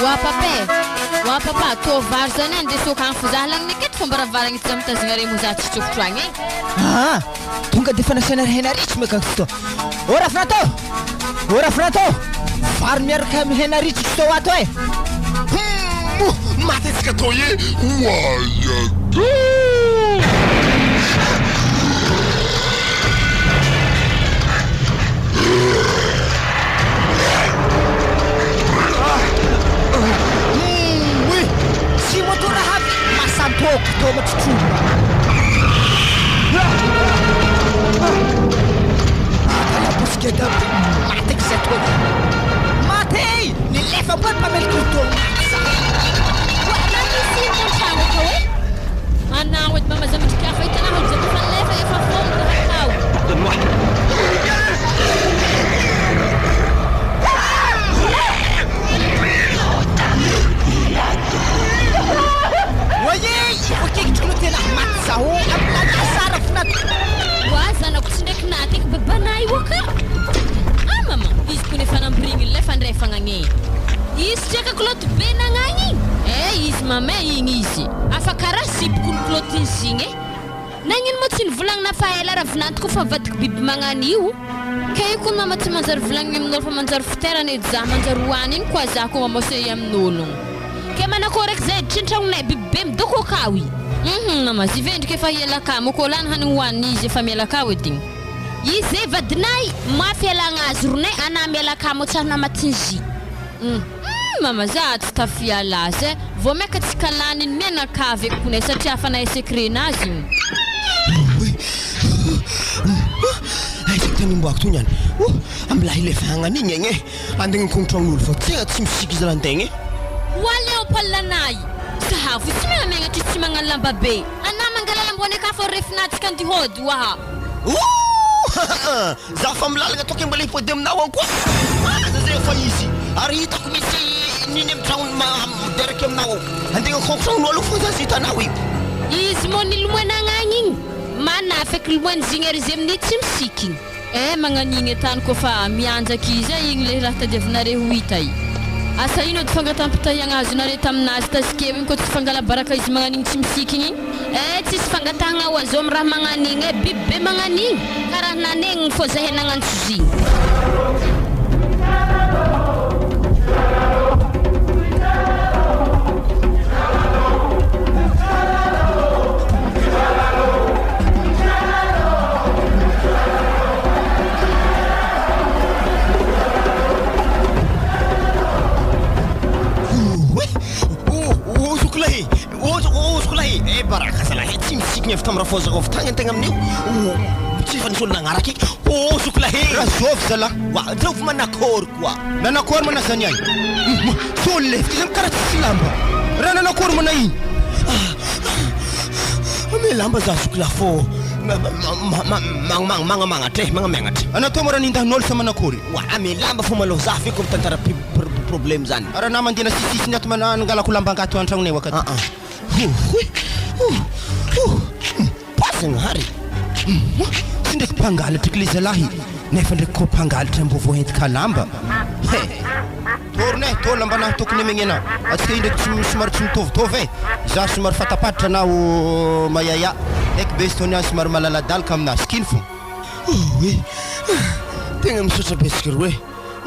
F: Oa papa e! Oa papa, tô vary zany any de sokagny fo zah lagniny aketo fomba-ravaragny etsy mitazogna remo zah tsy tsofotro agny e!
G: Aa! Tonga de efa nasaina hena ritra moa kaka fotoa. Ô Rafinato! Ô Rafinato! Vary miaraka amin'ny hena ritra fotoa ato e!
E: Humm! Maty antsika toy e! Oayadoo!
G: Humm! Tsy moto raha avy masan-toaka toa matrotrona. Adala bosika daholo. Meloko tô maty za.
F: Oa na misy ino an-tragno akao e? Anao edy mama za mitrika hafa hitanao edy za efa lefa efa fôgna raha atao.
G: Oye! Voakikitry no tena maty za ô! Ampilanà zara vinanto.
F: Oa zanako tsy ndraiky nahateky babanah io aka. Ah mama, izy kony efa nampirigny lefa andrefagna agne. Izy triaka kilaoty be nagnagny igny. Eh izy mama eh igny izy. Afa karaha zipoko ny kilaotin'izy igny eh. Nagnino moa tsy nivolagnina fa ela raha vinanto koa fa avadiky biby magnano io. Ke io kony mama tsy manjary volagniny amin'olo fa manjary fiterana edy zah manjary hoany iny koa zah koa mamose amin'ologno. Ke manakôry eky zay edy trintranonay biby be midoko akao i. Hum mama zivendrika efa hiala akao moa koa lany hanigny hoaniny izy efa miala akao edy igny. Izy zay vadinay mafy ialagna azy ronay anah miala akao moa tsary namatinzy. Hum mama za tsy tafiala azy eh, vao maika tsy kalaniny mianakavy eky kone satria afa nahay secret nazy igny.
A: Aiza tany imboako tony any? Oh, ambilahy le vagnany igny egny eh. Andeha kontragn'olo fa tegna tsy misiky izy raha eh.
F: Ho aleo lanay. Zahavo tsy megnamenatra izy tsy magnano lamba be. Anah mangala lamboany aka fô refinantsika andihody oaha.
A: Ouh! Za fa milalagna toky mbola hipody aminao ao koa. Aza zay efa izy. Ary hitako misy niny amin'ny tragnony mideraky aminao ao. Andeha kontragn'olo fô za sy hitanao io.
F: Izy moa nilomoana agnagny igny. Manafeky lomoany zigny ary izy amin'ny tsy misiky igny. Eh magnanigny tany koa fa mianjaky izy eh igny le raha tadiavinare ho hita i. Asa ino edy fangatam-pitahiagna azonare taminazy tazikeo igny koa tsy fangala baraka izy magnanigny tsy misiky igny. Eh tsisy fangatahagna ho azo amy raha magnanigny eh biby be magnanigny karaha nanegniny fô zahay nagnantso zigny.
A: Oh, zokolahy! Oh, oh, zokolahy! Eh, baraka zalahy, tsy misikina avy tamin'ny rafozako avy tagny antegna amin'io. Oh, tsy efa nisy olo nagnaraka eky. Oh, zokolahy!
D: Razovy zalahy.
A: Wa, zovy manakory koa.
D: Nanakory mana zany ay? Tsy olo lefitra zany karaha tsisy lamba. Raha nanakory mana igny?
A: Ame lamba za zokolahy fô magnamagnatra e, magnamagnatra.
D: Anao tô moa raha nindahin'olo sa manakory?
A: Wa, ame lamba fô malôha za feko mitantara problème zany.
D: Raha na mandeha sisisiny ato mana nangalako lamba angato an-tragnonay akato.
A: Ah ah. Pazagnahary.
D: Tsy ndraiky mpangalatra eky le zalahy nefa ndraiky koa mpangalatra mbô voaentika lamba. He. Tôrona e, tô lamba nahy tokony amegny anah. Atsika io ndraiky tsy somary tsy mitovitovy e. Za somary fatapatatra anao mayaya. Eky be izy tony azy somary malaladalaka aminazy. Sikino fô.
A: Oe. Tegna misaotra betsaka roe.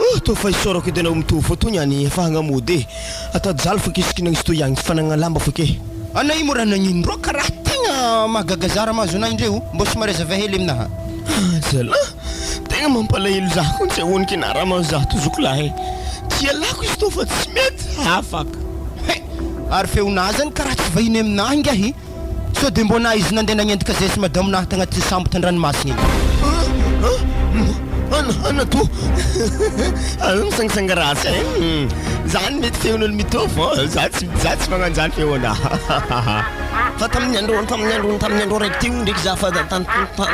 A: Oh, tô fa isaorako edy anao mitovy fô tony any efa hagnamody e. Atao jaly fô ke sikinagny izy toy agny fanagna lamba fô ke.
D: Anao io moa raha nagnino rô karaha tegna mahagaga za raha mahazo anah indreo. Mbô somary azava hely aminaha.
A: Zalahy, tegna mampalahelo za koa tsy ahoniky na raha mahazo za to zokolahy. Tsy ialako izy tô fa tsy mety afaka.
D: He, ary feonahy zany karaha tsy vahiny aminahy ingahy. Sao de mbô na izy nandeha nagnendika zay sy madamo nahy tagnatin'ny sambo tan-dranomasina igny.
A: Ana, ana to. Anao misangisanga ratsy e. Zany mety feon'olo mitovy oh. Za tsy za tsy magnano zany feonahy. Fa tamin'ny andro tamin'ny andro tamin'ny andro raiky teo ndraiky za fa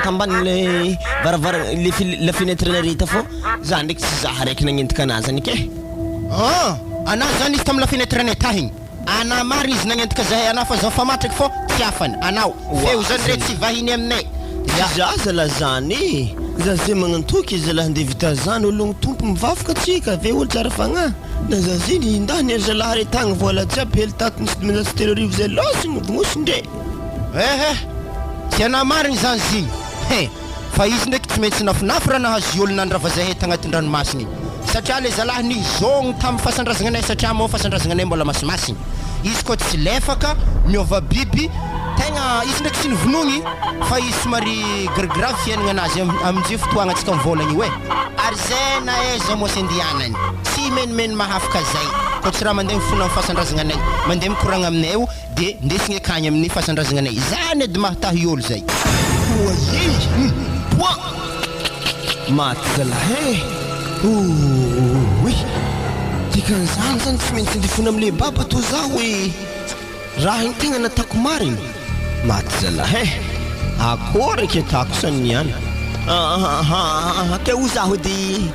A: tambanin'le varavarana le la fenêtre nareta fô za ndraiky tsy za raiky nagnendika anazy zany ke.
D: Ah, anahy zany izy tamin'ny la fenêtre nay tahigny. Anah marina izy nagnendika zahay anah fa zaho fa matraky fô tsy afany anao. Feo zany re tsy vahiny aminay.
A: Ya. Za zalahy zany e. Za zay magnantoky izy zalahy ndeha vita zany ologno tompo mivavaka tsika ave olo tsara fagnahy. Na za zay nindany ary zalahy re tagny vola jiaby hely tato nisy 3500 zay lôsiny vognosindre.
D: Ehe, tsy anah marigny zany zigny. He, fa izy ndraiky tsy maintsy nafinafy raha nahazo olo nandrava zahay tagnatin-dranomasina igny. Satria le zalahy nizôgno tamin'ny fasan-drazagna satria moa fasan-drazagna mbola masimasiny. Izy koa tsy lefaka, miôva biby, tegna izy ndraiky tsy nivonogny fa izy somary grave fiaignana anazy amin'izay fotoagna antsika mivôlagna io e. Ary zay na aiza moa sy andianany, tsy menimeny mahafaka zay. Koa tsy raha mandeha mifona amin'ny fasan-drazagna anay, mandeha mikoragna aminay io de ndesigny akagny amin'ny fasan-drazagna anay. Zany edy mahatahy olo zay.
A: Oayy! Poa! Maty zalahy e! Oy! Dikan'izany zany tsy maintsy andefona amle baba toa zaho hoe raha igny tegna nataoko marigny. Maty zalahy eh! Akory eky atako sa niany. Ahahaha ke ho zaho edy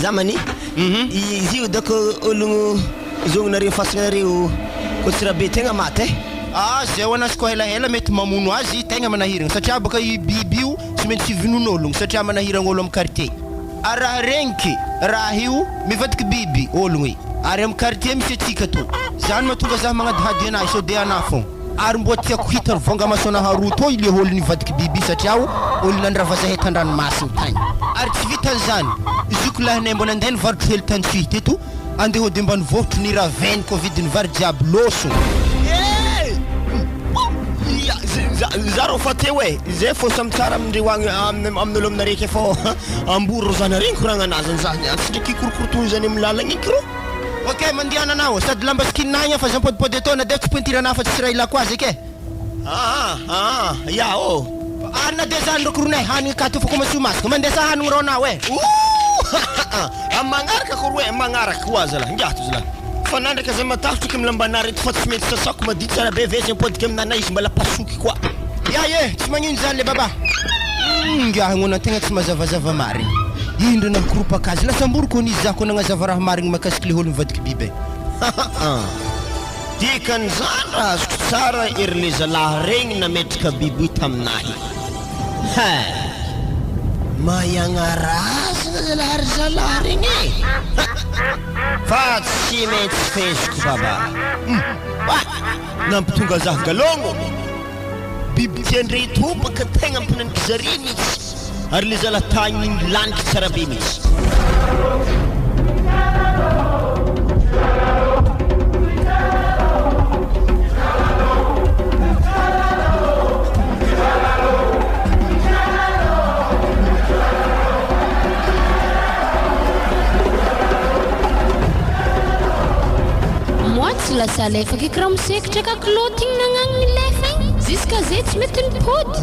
A: za mani izy io dako ologno zognonareo fasagnareo ko tsy rabe tegna maty eh.
D: Ah zay ho anazy ko helahela mety mamono azy tegna manahiragna satria baka io biby io tsy maintsy vonoin'ologno satria manahiragna olo am quartier ary raha regniky raha io mivadiky biby ologno i ary am quartier misy atsika tô zany mahatonga zah magnadihady anahy sao de anah fogna ary mbo tiako hita vônga masonah roa tô ile olo nivadiky biby io satria olo nandrava zahay tandranomasina tagny ary tsy vitan'izany zoky lahinay mbo nandeha nivarotro hely tantsohihy teto Andeha hody ambanivohitry ny ravin covid ny vary jiaby loso.
A: Eh! Ya, za rô fa teo e, zay fô samy tsara amindreo agny amin'olo aminareo ke fô amboa rô zany regny koragnanazy an'zany any tsy ndraiky korokorotoy zany amin'ny lalagna igny rô.
D: Ok mandehana anao sady lamba skin agny fa za mipodipody atao na de tsy pointure anah fa tsisy raha ilako azy eky e.
A: Aa aa ya ô.
D: Ary na de zany ro koronay hanigny akato fa koa masaka mandesa hanigny rô anao e.
A: Ooh Am magnaraka ko roe magnaraka koa zalahy ngiato zalahy fa nandraka zay matahotra eky am lambanah reto fa tsy mety sasako madio tsara be ve zay mipodika aminanay izy mbala pasoky koa.
D: Ya e tsy magnino zany le baba. Humm ngiahy ngona tegna tsy mazavazava marigny. Indro nampikoropaka azy lasa ambory kony izy za ko nagnazava raha marigny makasiky le olo mivadiky biby e.
A: Haa. Dikan'izany raha azoko tsara ery le zalahy regny nametraka bibi taminahy. Hay! Maiagna razana zalahy ry zalahy regny e! Fa tsy maintsy feheziko baba. Hum! Nampitonga zah galôgno. Biby tiandre tobaka tegna ampinaniky zare mitsy ary le zalahy tagny igny laniky tsara be mitsy.
F: Moi tsy lasa alefa eky ramose ketraka kilaoty igny nagnano nilefa igny jusqu'à zay tsy mety nipody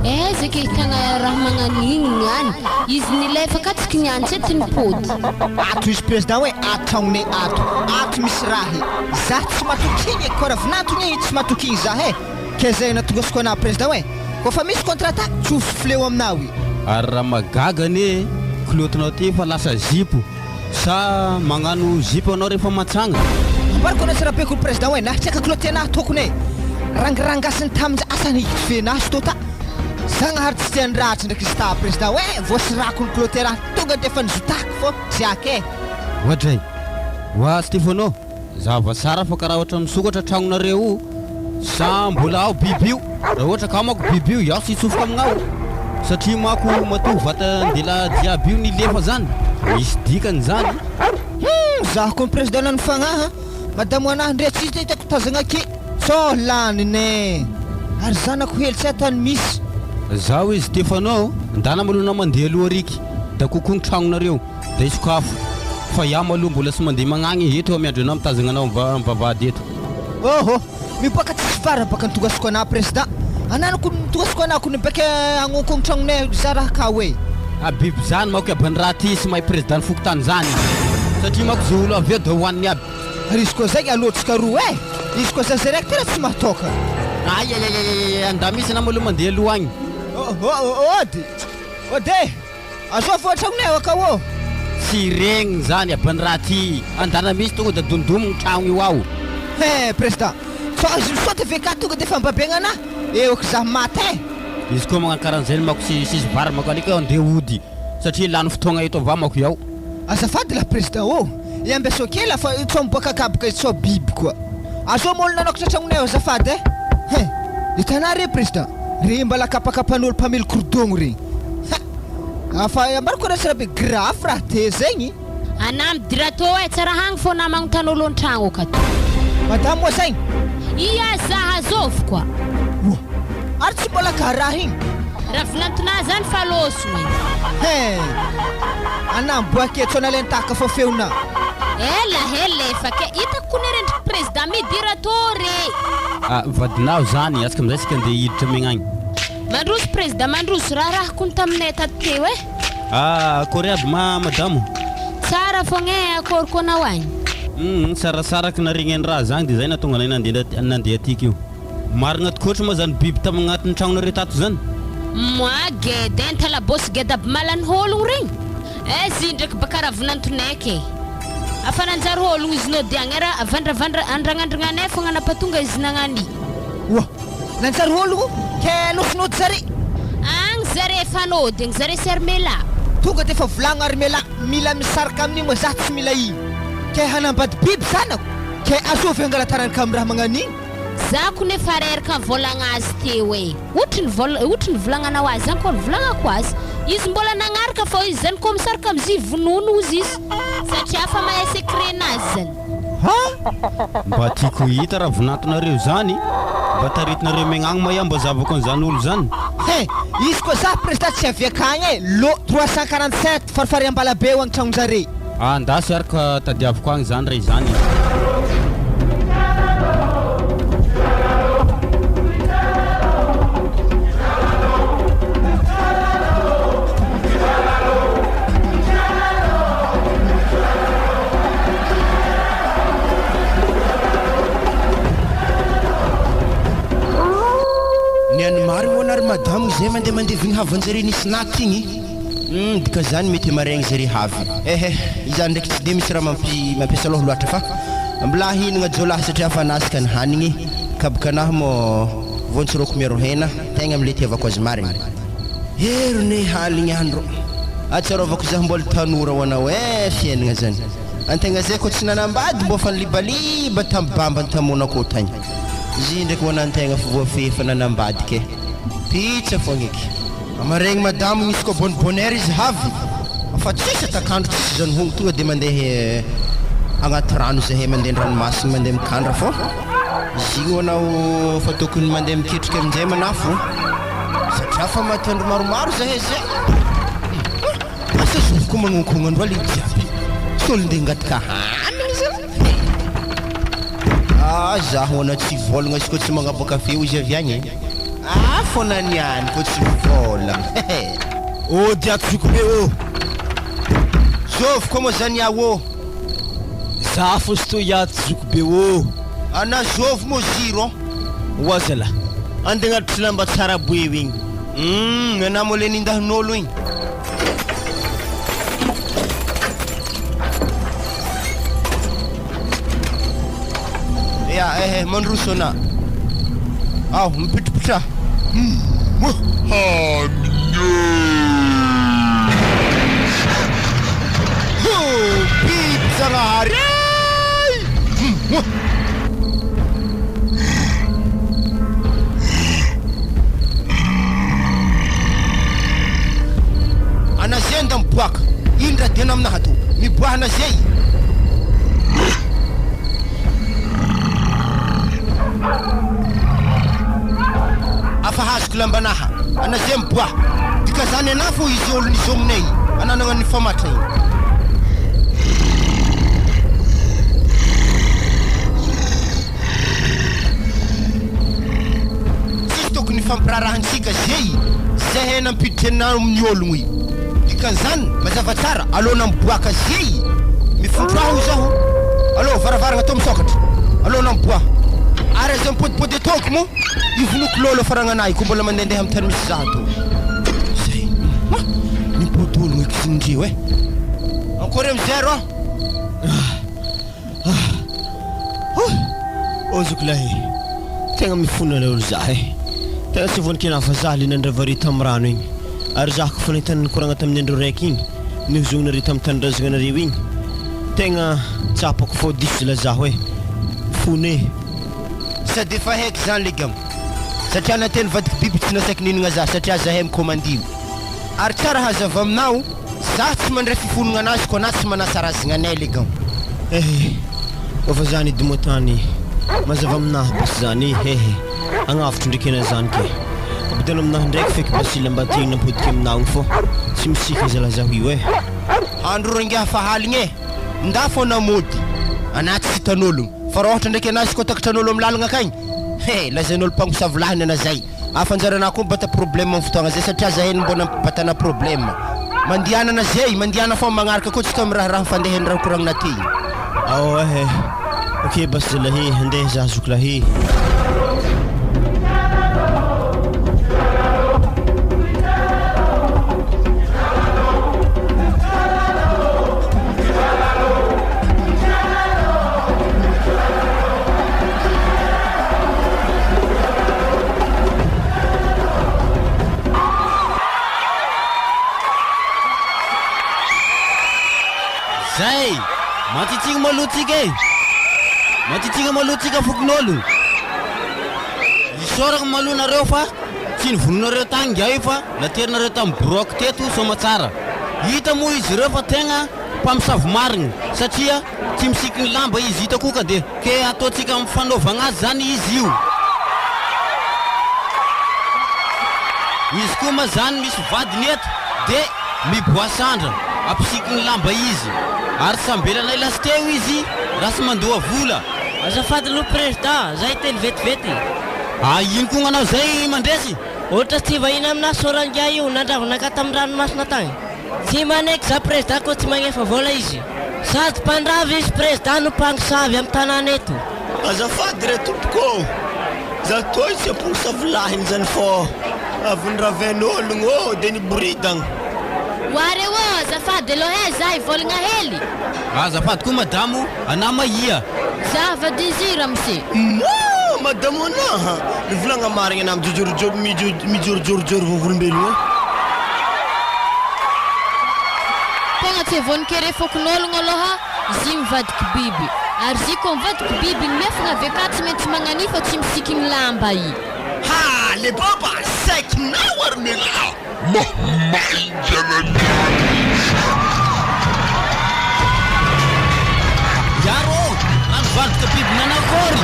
F: aiza ke ahitagna raha magnano igny niany izy nilefa ka tsy kiniany tsy ety nipody.
G: Ato izy président hoe ato tragnonay ato ato misy raha e za tsy matoky igny e kôra vinantogny igny tsy matoky igny za e ke zay natongasiko anah président hoe kôfa misy contre attaque tsofy fleo aminah i.
J: Ary raha mahagaga anie kilotinao ty efa lasa zipo sa magnano zipo anao rehefa matsanga?
G: Ambarako anao tsara be ko président hoe nahitraka kiloty anah tokony e rangirangasiny tamin'ny asany hikifenahy tota Zagnahary tsy tia ny ratsy ndraiky izy ta président hoe voasirako ny kiloty anah tonga de efa nizotako fô tsy ake.
J: Oadray! Oa Stefano! Zava tsara fa karaha ohatra misokatra tragnonareo io sa mbola ao biby io? Raha ohatra ka ao manko biby io iaho tsy hitsofoka amignao satria manko matoa vatan-dehilahy jiaby io nilefa zany misy dikany zany.
G: Hum zaho koa président nany fagnahy a! Madamo anahy ndre tsy hitako tazagna aky sao lany ne! Ary zanako hely tsy atany misy.
J: Zaho izy Stefano, ndana malou anao mandeha aloha ariky da kokoa ny tragnonareo. Dai sokafo fa iaho maloha mbola tsy mandeha magnagny eto aho miandry anao mitazagna anao am vavahady eto.
G: Oho! Miboaka tsisy vara baka nitongasiko anah président ananako nitongасiko anah ko nibeka agnonkogno tragnonay za raha ka hoe.
J: Ah biby zany manko aby raha ty sy mahay président ny fokontany zany satria manko ze olo avy eo de hohaniny aby.
G: Ary izy koa zay alohantsika roa eh! Izy koa zaza raiky tena tsy mahatoka.
J: Ayayayayay andahy mihitsy anah maloha mandeha aloha agny.
G: Oho ody! Ody eh! Azao fo an-tragnonay ao akao ô!
J: Tsy regniny zany abany raha ty andana misy tonga da dondomigny tragno io ao.
G: He président, sao izy misaoty ve ka tonga de efa mibabegna anah, eo aky zah maty eh!
J: Izy koa magnano karan'izay mako tsy tsisy vary mako aleko aho andeha hody satria lany fotoagna eto avao mako iaho.
G: Azafady lah président ô! Iambeso kely ah fa sao miboaka kaboka izy sao biby koa. Azao moa olo nanokatra tragnonay ao azafady eh! Hein! Hitanah re président, re mbala kapakapan'olo mpamily korodogno regny. Ha! Afa ambarako anao tsara be grave raha te zegny.
F: Anah midira tô eh, tsara hagny fô nah magnontany olo antragno akato.
G: Madame moa zegny?
F: Ia zah azôvy koa.
G: Oa! Ary tsy mbola karaha igny.
F: Raha vinantonah zany fa lôsogno e.
G: Hein! Anah miboaka eto sao nalain-tahaka fô feonah.
F: Ela he lefa ke, hitako kony rendriky président midira tô re.
J: Ah, vadinao zany, atsika amizay tsika andeha hiditra megnagny.
F: Mandroso prezida mandroso raharaha kony taminay tato teo eh.
J: Ah akory aby ma madamo?
F: Tsara fogna eh akory koa anao agny?
J: Humm sarasaraky naregny any raha zagny de zay nahatonga anay nandeha nandeha atiky io. Marigna tokoatra moa zany biby tam agnatin'ny tragnonareo tato zany?
F: Moi geda enta labôsy geda aby malany hôlogno regny eh zy ndraiky baka ravinantonaiky e afa nanjary hôlogno izy nôdy agny ara avandravandra andragnandragnanay fogna nampatonga izy nagnany.
G: Oa! Nanjary hôlogno ke losy nôdy zare.
F: Agny zare efa nôdy agny zare sy armela.
G: Tonga defa volagno armela mila misaraka amin'igny moa za tsy mila igny ke hanambady biby zanako ke azovy angalatarany kam raha magnan'igny.
F: Za ko nefa reraka nivolagna azy teo e! Ohatry ny vol ohatry ny volagnanao azy zany koa nivolagnako azy. Izy mbola nagnaraka fô izy zany koa misaraka amzy vonono ozy izy satria fa mahay secret nazy zany.
J: Ha! Mba tiako ho hita raha vinantonareo zany, mba taritinareo megnagny ma iaho mba zavako an'izany olo zany.
G: He! Izy koa za président tsy avy akagny e! Lot 347 farifarihy Ambalabe eo agny tragnonjare.
J: Andasy ary ka tadiaviko agny zany re izany e.
D: Ny an'ny marigny hoana ry madamo izay mandeha mandevigny havan-jare nisy naty igny. Humm dika zany mety maregny zare havy. Ehe, izany ndraiky tsy de misy raha mampi mampiasa loha loatra fa mbola hihinagna jiolahy satria fa nasaka ny hanigny, kabokanahy mô voantsiroko miaro hena, tegna amle itiavako azy marigny. Herone haligny andro, atsiarovako zaho mbola tanora ho anao eh fiainagna zany, antegna zay koa tsy nanambady mbô fa nilibaliba tam bamba ntamonako tagny, izy ndraiky ho anantegna fa voafehy efa nanambady ke, pizza fogna eky. Amaregny madamo misy koa bonne bonheur izy havy fa tsisy atakandro tsisy zany hono tonga de mandeha agnaty rano zahay mandeha andranomasina mandeha mikandra fô izy igny anao fa tokony mandeha miketriky aminjay manafo satria fa maty andro maromaro zahay zay asa zovy koa magnonkogna andro aligny jiaby tsy olo ndeha hangataka hanigny zany ah zaho anao tsy vôlagna izy koa tsy magnaboaka feo izy avy agny e. Ah fona niany ko tsy mivolagna hehe.
I: Oh diako zoky be oh.
D: Zovy koa moa zany aho oh.
I: Za fosy toy ato zoky be oh.
D: Ana zovy moa ziro.
A: Oa zalah. Andeha agnatitra lamba tsara boe igny.
D: Humm anah moa le nindahin'olo igny. Ya eh eh mandroso anah. Ao mipitripitraha. Ho biby zagnahary eh! Ana zay nda miboaka. Ino raha diana aminaha to? Miboahana zay. Afa hazoko lambanaha. Ana zay miboaha. Dika zany anah fô izy olo nizôgnonay ananagna nifamatra igny. Tsisy tokony hifampiraharahantsika zay zahay nampiditra anao amin'ny ologno i. Dikan'izany mazava tsara alôna miboaka zay mifontro aho zaho alô varavaragna atao misokatra alôna miboaha ary aza mipodipody ataoko moa ivonoko lôlo faragnanahy ko mbola mandehandeha amin'ny tany misy zaho tô zay ma mipody ologno eky zindreo eh Ankôry amizay rô.
A: Oh zoky lahy e! Tegna mifona leo ry zah e! Tegna tsy voan-kena fa zah le nandrava re tam rano igny, ary zah ko fa nahita nikoragna tamin'ny andro raiky igny, nihozogna re tam tanindrazagna nareo igny, tegna tsapako fô diso zala zaho e! Mifona e!
D: Sady efa haiko zany legam. Satria nateny vadiko biby tsy nasaiko nihinagna zah satria zahay mikomandy io. Ary tsara hazava aminao Za tsy mandray fifonogna anazy ko anah tsy manasa razagna anay le gam.
A: Ehe koa fa zany edy moa tany mazava aminahy basy zany ehe agnavotro ndreky ena zany ke ampidano aminahy ndraiky feky basila mba tiagny nampodiky aminahy igny fô tsy misika zalahy zaho io eh.
D: Andro rangahy fa haligny eh! Nda fô namody anah tsy hitan'ologno fa raha ôhatra ndraiky anah izy koa takatran'olo am lalagna akagny he lazain'olo mpangosavy lahiny anah zay. Hafa anjaranah koa mibata problème am fotoagna zay satria zahay no mbô nampibatana problème. Mandianana zay, mandiana fô magnaraka koa tsika am raharaha fandehany raha koragnina ty.
A: Ao eh. Ok basy zalahy, andeha za zoky lahy.
J: Zay! Matsitsigny maloha tsika e! Matsitsigny maloha tsika fokonologno! Isaoragna maloha nareo fa tsy nivonoinareo tagny ngiahy io fa naterinareo tamin'ny bureau-ko teto soamatsara. Hita moa izy ireo fa tegna mpamosavy marigny satria tsy misikigny lamba izy hita koa ka de ke ataontsika amin'ny fanaovagna azy zany izy io. Izy koa ma zany misy vadiny eto de miboasandra ampisikigny lamba izy ary tsy ambelanay lasiteo izy raha tsy mandoa vola.
K: Azafady aloha président, za hiteny vetivety.
J: Ah ino koa gnanao zay mandresy?
K: Ohatra tsy vahiny aminah sao rangahy io nandravona ankahy tamin'ny ranomasina tagny. Tsy manaiky za président koa tsy magnefa vola izy. Sady mpandrava izy président no mpagnosavy am tanàna eto.
A: Azafady re tompoko ô! Za toy tsy amposavy lahiny zany fô avy niraven'ologno ô de niboridagna.
F: Oa re ô, azafady aloha e, za hivolagna hely.
J: Azafady koa madamo, anah mahia.
F: Za vadin'izy ramose.
A: Moa madamo anah, mivolagna marigny anah mijojorojoro mijorojorojoro vavolombelogno e.
F: Tegna tsy vonon-kere fokonologno aloha zy mivadiky biby. Ary zy koa mivadiky biby miafigna avy akà tsy maintsy magnania fa tsy misikigny lamba i.
A: Ha le baba saikinao ary melaha.
E: Mahaingana ny andro.
J: Iaro ô! Raha nivadika biby nanakôry?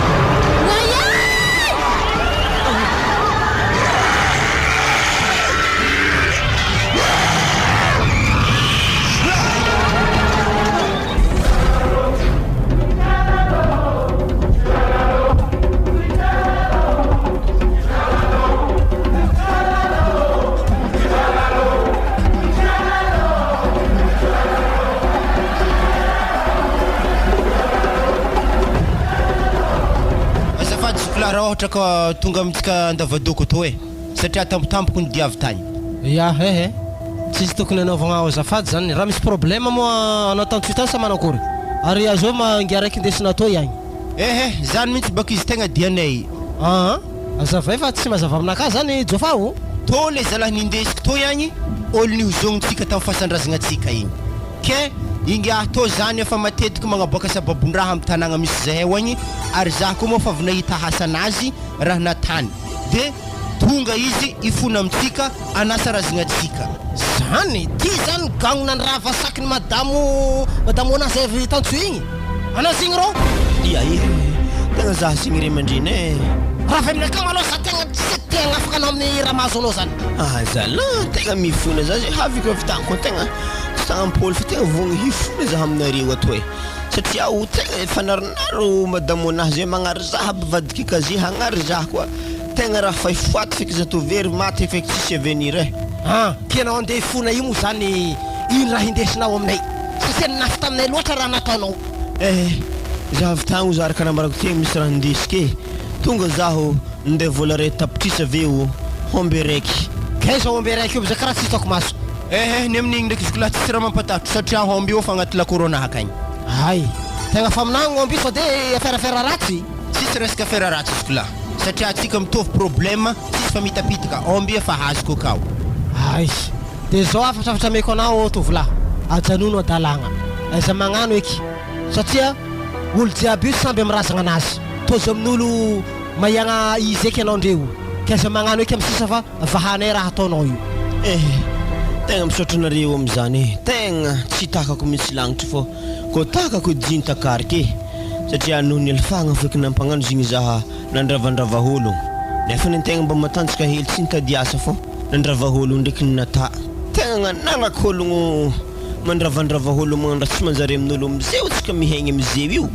F: Oay!
D: Azafady zoky lahy raha ohatra ka tonga amintsika Andavadoko tô e, satria tampotampoka ny dia avy tany.
I: Ya he he, tsisy tokony hanaovagna azafady zany, raha misy problème moa anao tany tsy tany sa manakory? Ary azovy ma ingahy raiky indesina tô iagny?
D: Ehe, zany mintsy baka izy tegna dianay.
I: Aa, azavay fa tsy mazava aminakahy zany Jofa ô!
D: Tô le zalahy nindesiko tô iagny, olo nihozognitsika tam fasan-drazagnatsika igny. Ke, ingahy tô zany efa matetiky magnaboaka sababon-draha am tanagna misy zahay ao agny, ary zah koa moa fa avy nahita hasanazy raha natany. De tonga izy hifona amintsika hanasa razagnatsika.
I: Zany! Ty zany gagno nandrava sac ny madamo madamo Ona zay avy tantsoa igny? Anao zigny rô?
A: Ia e! Tegna za zegny ray aman-dreny e!
I: Raha avy aminakao malôha za tegna tsy te hagnafaka anao amin'ny raha mahazo anao zany.
A: Ah zalah, tegna mifona za zay haviko avy tagny koa tegna tsy tagnampôly fa tegna vogno hifona za aminareo ato e! Satria aho tegna efa narinary madamo Ona zay magnary za aby vadiky kaze hagnary za koa. Tegna raha fay foaty feky zato very maty feky tsisy avenir eh.
I: Ah, tianao andeha hifona io moa zany ino raha hindesinao aminay? Satria nafy taminay loatra raha nataonao.
A: Eh, za avy tagny za araka nambarako teo misy raha nindesiko eh. Tonga zaho ninday vola ray tapitrisa avy eo omby raiky.
I: K'aiza omby raiky io za karaha tsy hitako maso.
D: Eh eh, ny amin'igny ndraiky izy kolahy tsisy raha mampatahotro satria omby io fa agnaty lakoro anah akagny.
I: Hay, tegna fa aminah omby io sao de affaire affaire ratsy.
D: Tsisy resaka affaire ratsy izy kolahy. Satria atsika mitovy problème tsisy fa mitapitaka omby efa azoko akao.
I: Aiss! De zao hafatrafatra ameko anao tovolahy, ajanony adalagna, aiza magnano eky, satria olo jiaby io samby am razagna anazy, tojo amin'olo maiagna izy eky anao ndreo, ke aiza magnano eky am sisa fa vahanay raha ataonao io.
A: Eh! Tegna misaotra anareo amizany eh! Tegna tsy takako mintsy lagnitry fô kô takako edy takariko eh! Satria noho ny alifahagna feky nampagnano zegny zaha Nandravandrava olo. Nefa ny antegna mba matanjaka hely tsy nitady asa fô nandrava olo ndreky ny nata. Tegna nagnanako ologno mandravandrava olo magnano raha tsy manjary amin'olo amizeo tsika mihaigny amizeo io.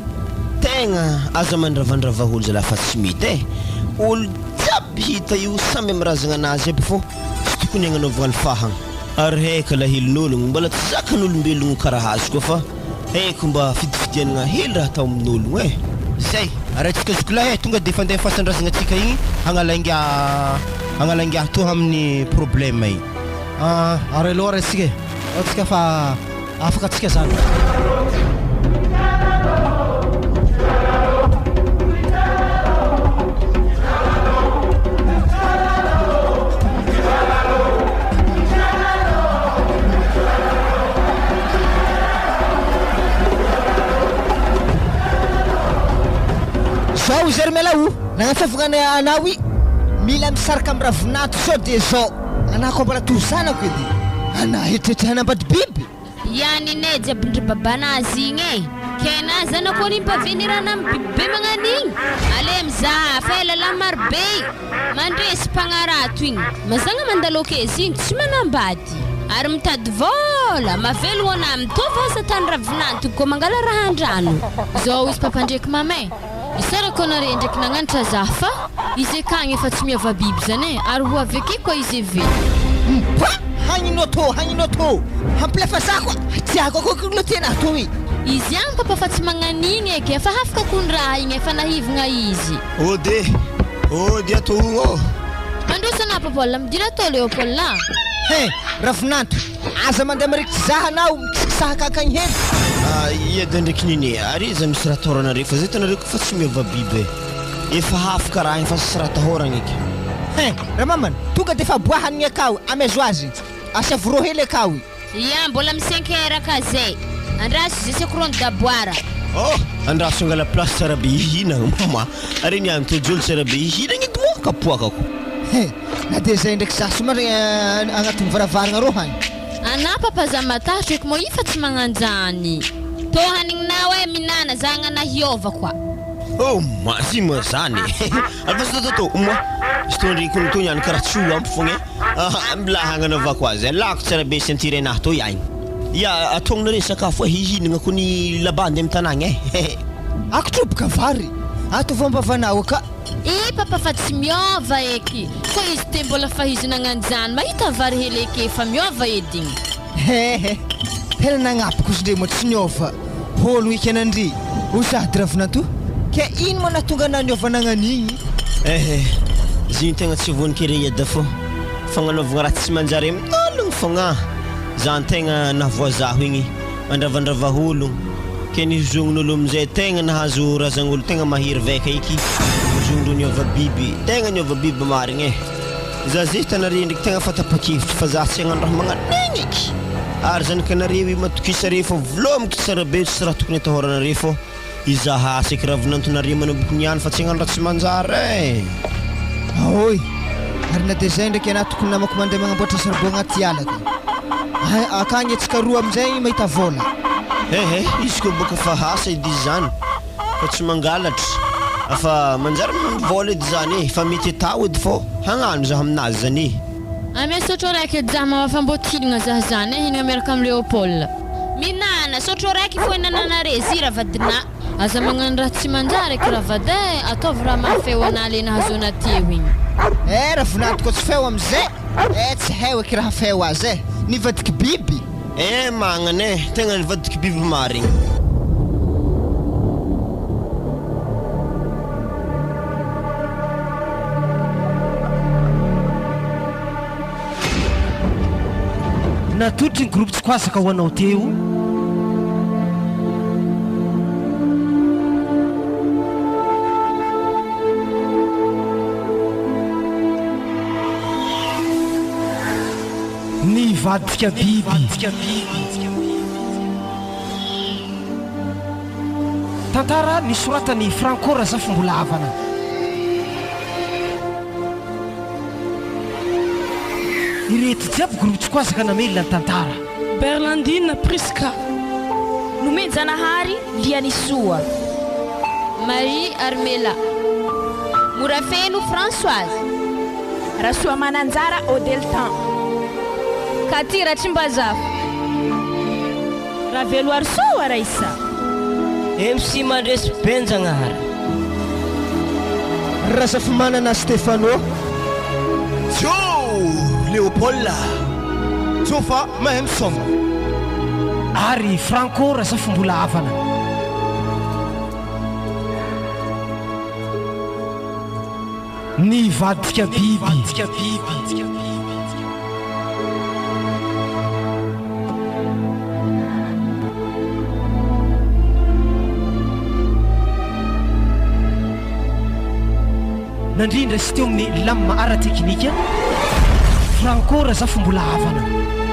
A: Tegna aza mandravandrava olo zalahy fa tsy mety eh. Olo jiaby hita io samy am razagna anazy aby fô tsy tokony agnanaovagna alifahagna. Ary heka lahelon'ologno mbola tsy zakan'olombelogno karaha azy koa fa. Haiko mba fidifidianagna hely raha atao amin'ologno e.
D: Zay! Ary antsika zokilahy e, tonga dia efa andeha fasan-drazagna antsika igny hagnala ingahy hagnala ingahy toa amin'ny problème igny.
I: Ah, ary aleo ary antsika e, ao tsika fa afaka antsika zany.
G: Zao izy ry Mela o! Nagnantsovagna anao i mila misaraka am ravinanto sao dia zao anah ko mbola toa zanako edy anah eritreritra hanambady biby.
F: Ia nine jiaby ndry babanazy igny e! Ke na zanako ony mpavenirana am biby be magnan'igny! Ale mizaha fa ela lahy maro be mandresy mpagnarato igny mazagna mandalo ankezy igny tsy manambady ary mitady vôla mavelogno anah mitovy asa tany ravinanto ko mangala raha andrano. Zao izy papa ndreky mama e! Isaorako anare ndreky nagnanatra zah fa izy akagny efa tsy miova biby zany e ary ho avy ake koa izy eve.
G: Mba hagnino tô hagnino tô hampilefa zah koa tiako akoky lo tena tô e.
F: Izy agny papa fa tsy magnanigny eky efa hafaka kony raha igny efa nahivogna izy.
A: Ody ody ato ô.
F: Mandroso anah Paul midira atao Léopold a.
G: He Ravinanto aza mandeha marikitry zah anao mikisikisahaka akagny hely.
A: Ah ia de ndraiky nini ary iza misy raha atahorana fa zay hitanareo ko fa tsy miova biby e. Efa hafaka raha igny fa tsisy raha atahoragna eky.
G: Hein Ramamana tonga defa aboahany akao amezo azy asiavo rô hely akao.
F: Ia mbola misenker ka zay. Andraso zay sekorony daboara.
A: Oh! Andraso angala place tsara be hihinagna mama ary niany to jolo tsara be hihinagna edy moa kapoakako.
G: He! Na dia zay ndraiky za somary agnatin'ny varavaragna rô hany.
F: Anah papa za matahotra eky moa i fa tsy magnanjany. Tô hanigninao e minana za agnana hiova koa.
A: Oh ma sy moa zany e! Alfa to to to moa izy tô ndreky koa tô niany karaha tsy ho ampy fogna e! Aha mbola hagnanaovako azy alako tsara be ceinture nahy tô ihany. Ya ataognareo sakafo e hihinagna ko ny labandy am tanagna e.
G: Ako troboka vary ato vambavanao ka.
F: I papa fa tsy miova eky ko izy te mbola fa izy nagnanjany mahita vary hely eky efa miova edy igny.
G: Hehe tena nagnampy kosa ndre moa tsy niova hologno eky anandre o sady ravinanto ke ino moa nahatonga anah niova nagnan'igny.
A: Ehe izy igny tegna tsy voan-kery eda fô fagnanaovagna raha tsy manjary amin'ologno fogna zany tegna nahavoazaho igny mandravandrava ologno ke ny hozognin'olo amizay tegna nahazo razagn'olo tegna mahery vaika eky hozognin-dreo niova biby tegna niova biby marigny e za zay hitanareo ndraiky tegna fa tapa-kevitry fa za tsy hagnano raha magnan'igny eky ary zanakanareo io matokisa reo fa volomiko tsara be tsisy raha tokony atahoranareo fô Izaha aseky ravinantonareo manomboky niany fa tsy hagnano raha tsy manjary eh!
G: Aoy! Ary na dia zay ndraiky anah tokony namako mandeha magnamboatra saribao agnaty ala ka. Hay akagny antsika roa amizay mahita vôla.
A: Ehe, izy koa boka fa asa edy izany fa tsy mangalatra fa manjary vôla edy zany eh, fa mety atao edy fô hagnano zah aminazy zany eh.
F: Ameo sotro raiky edy zah mamafa mbô tilgna zah zany eh, hinagna miaraka am Léopold. Minana, sotro raiky fo hinanana re, zira vadinà. Aza magnano raha tsy manjary aky ravady eh, ataovy raha mahafeo anà le nahazoana teo igny.
G: Eh ravinahitra koa tsy feo amizay eh tsy hay aky raha feo azy eh nivadiky biby.
A: Eh magnana eh, tegna nivadiky biby marigny.
I: Natolotry ny groupe Tsikwasaka ho anao teo. Nivadika biby. Tantara nosoratan'i Franco Razafimbolahavana. Ireto jiaby groupe Tsikwazaka namelona ny tantara.
C: Berlandine Prisca.
B: Nomen-janahary Lianisoa.
F: Marie Armela.
B: Morafeno Françoise. Rasoamananjara Odeltan.
F: Cathy Ratsimbazafy.
B: Raveloarisoa Raissa.
K: MC Mandresy Benjagnahary.
G: Razafimanana Stéphano.
A: Joe Léopold.
D: Jofa mahay misaoma.
L: Ary Franco Razafimbola Havana. Nivadika biby. Nandrindra sy teo amin'ny lamina ara-teknika, Franco Razafimbola Havana.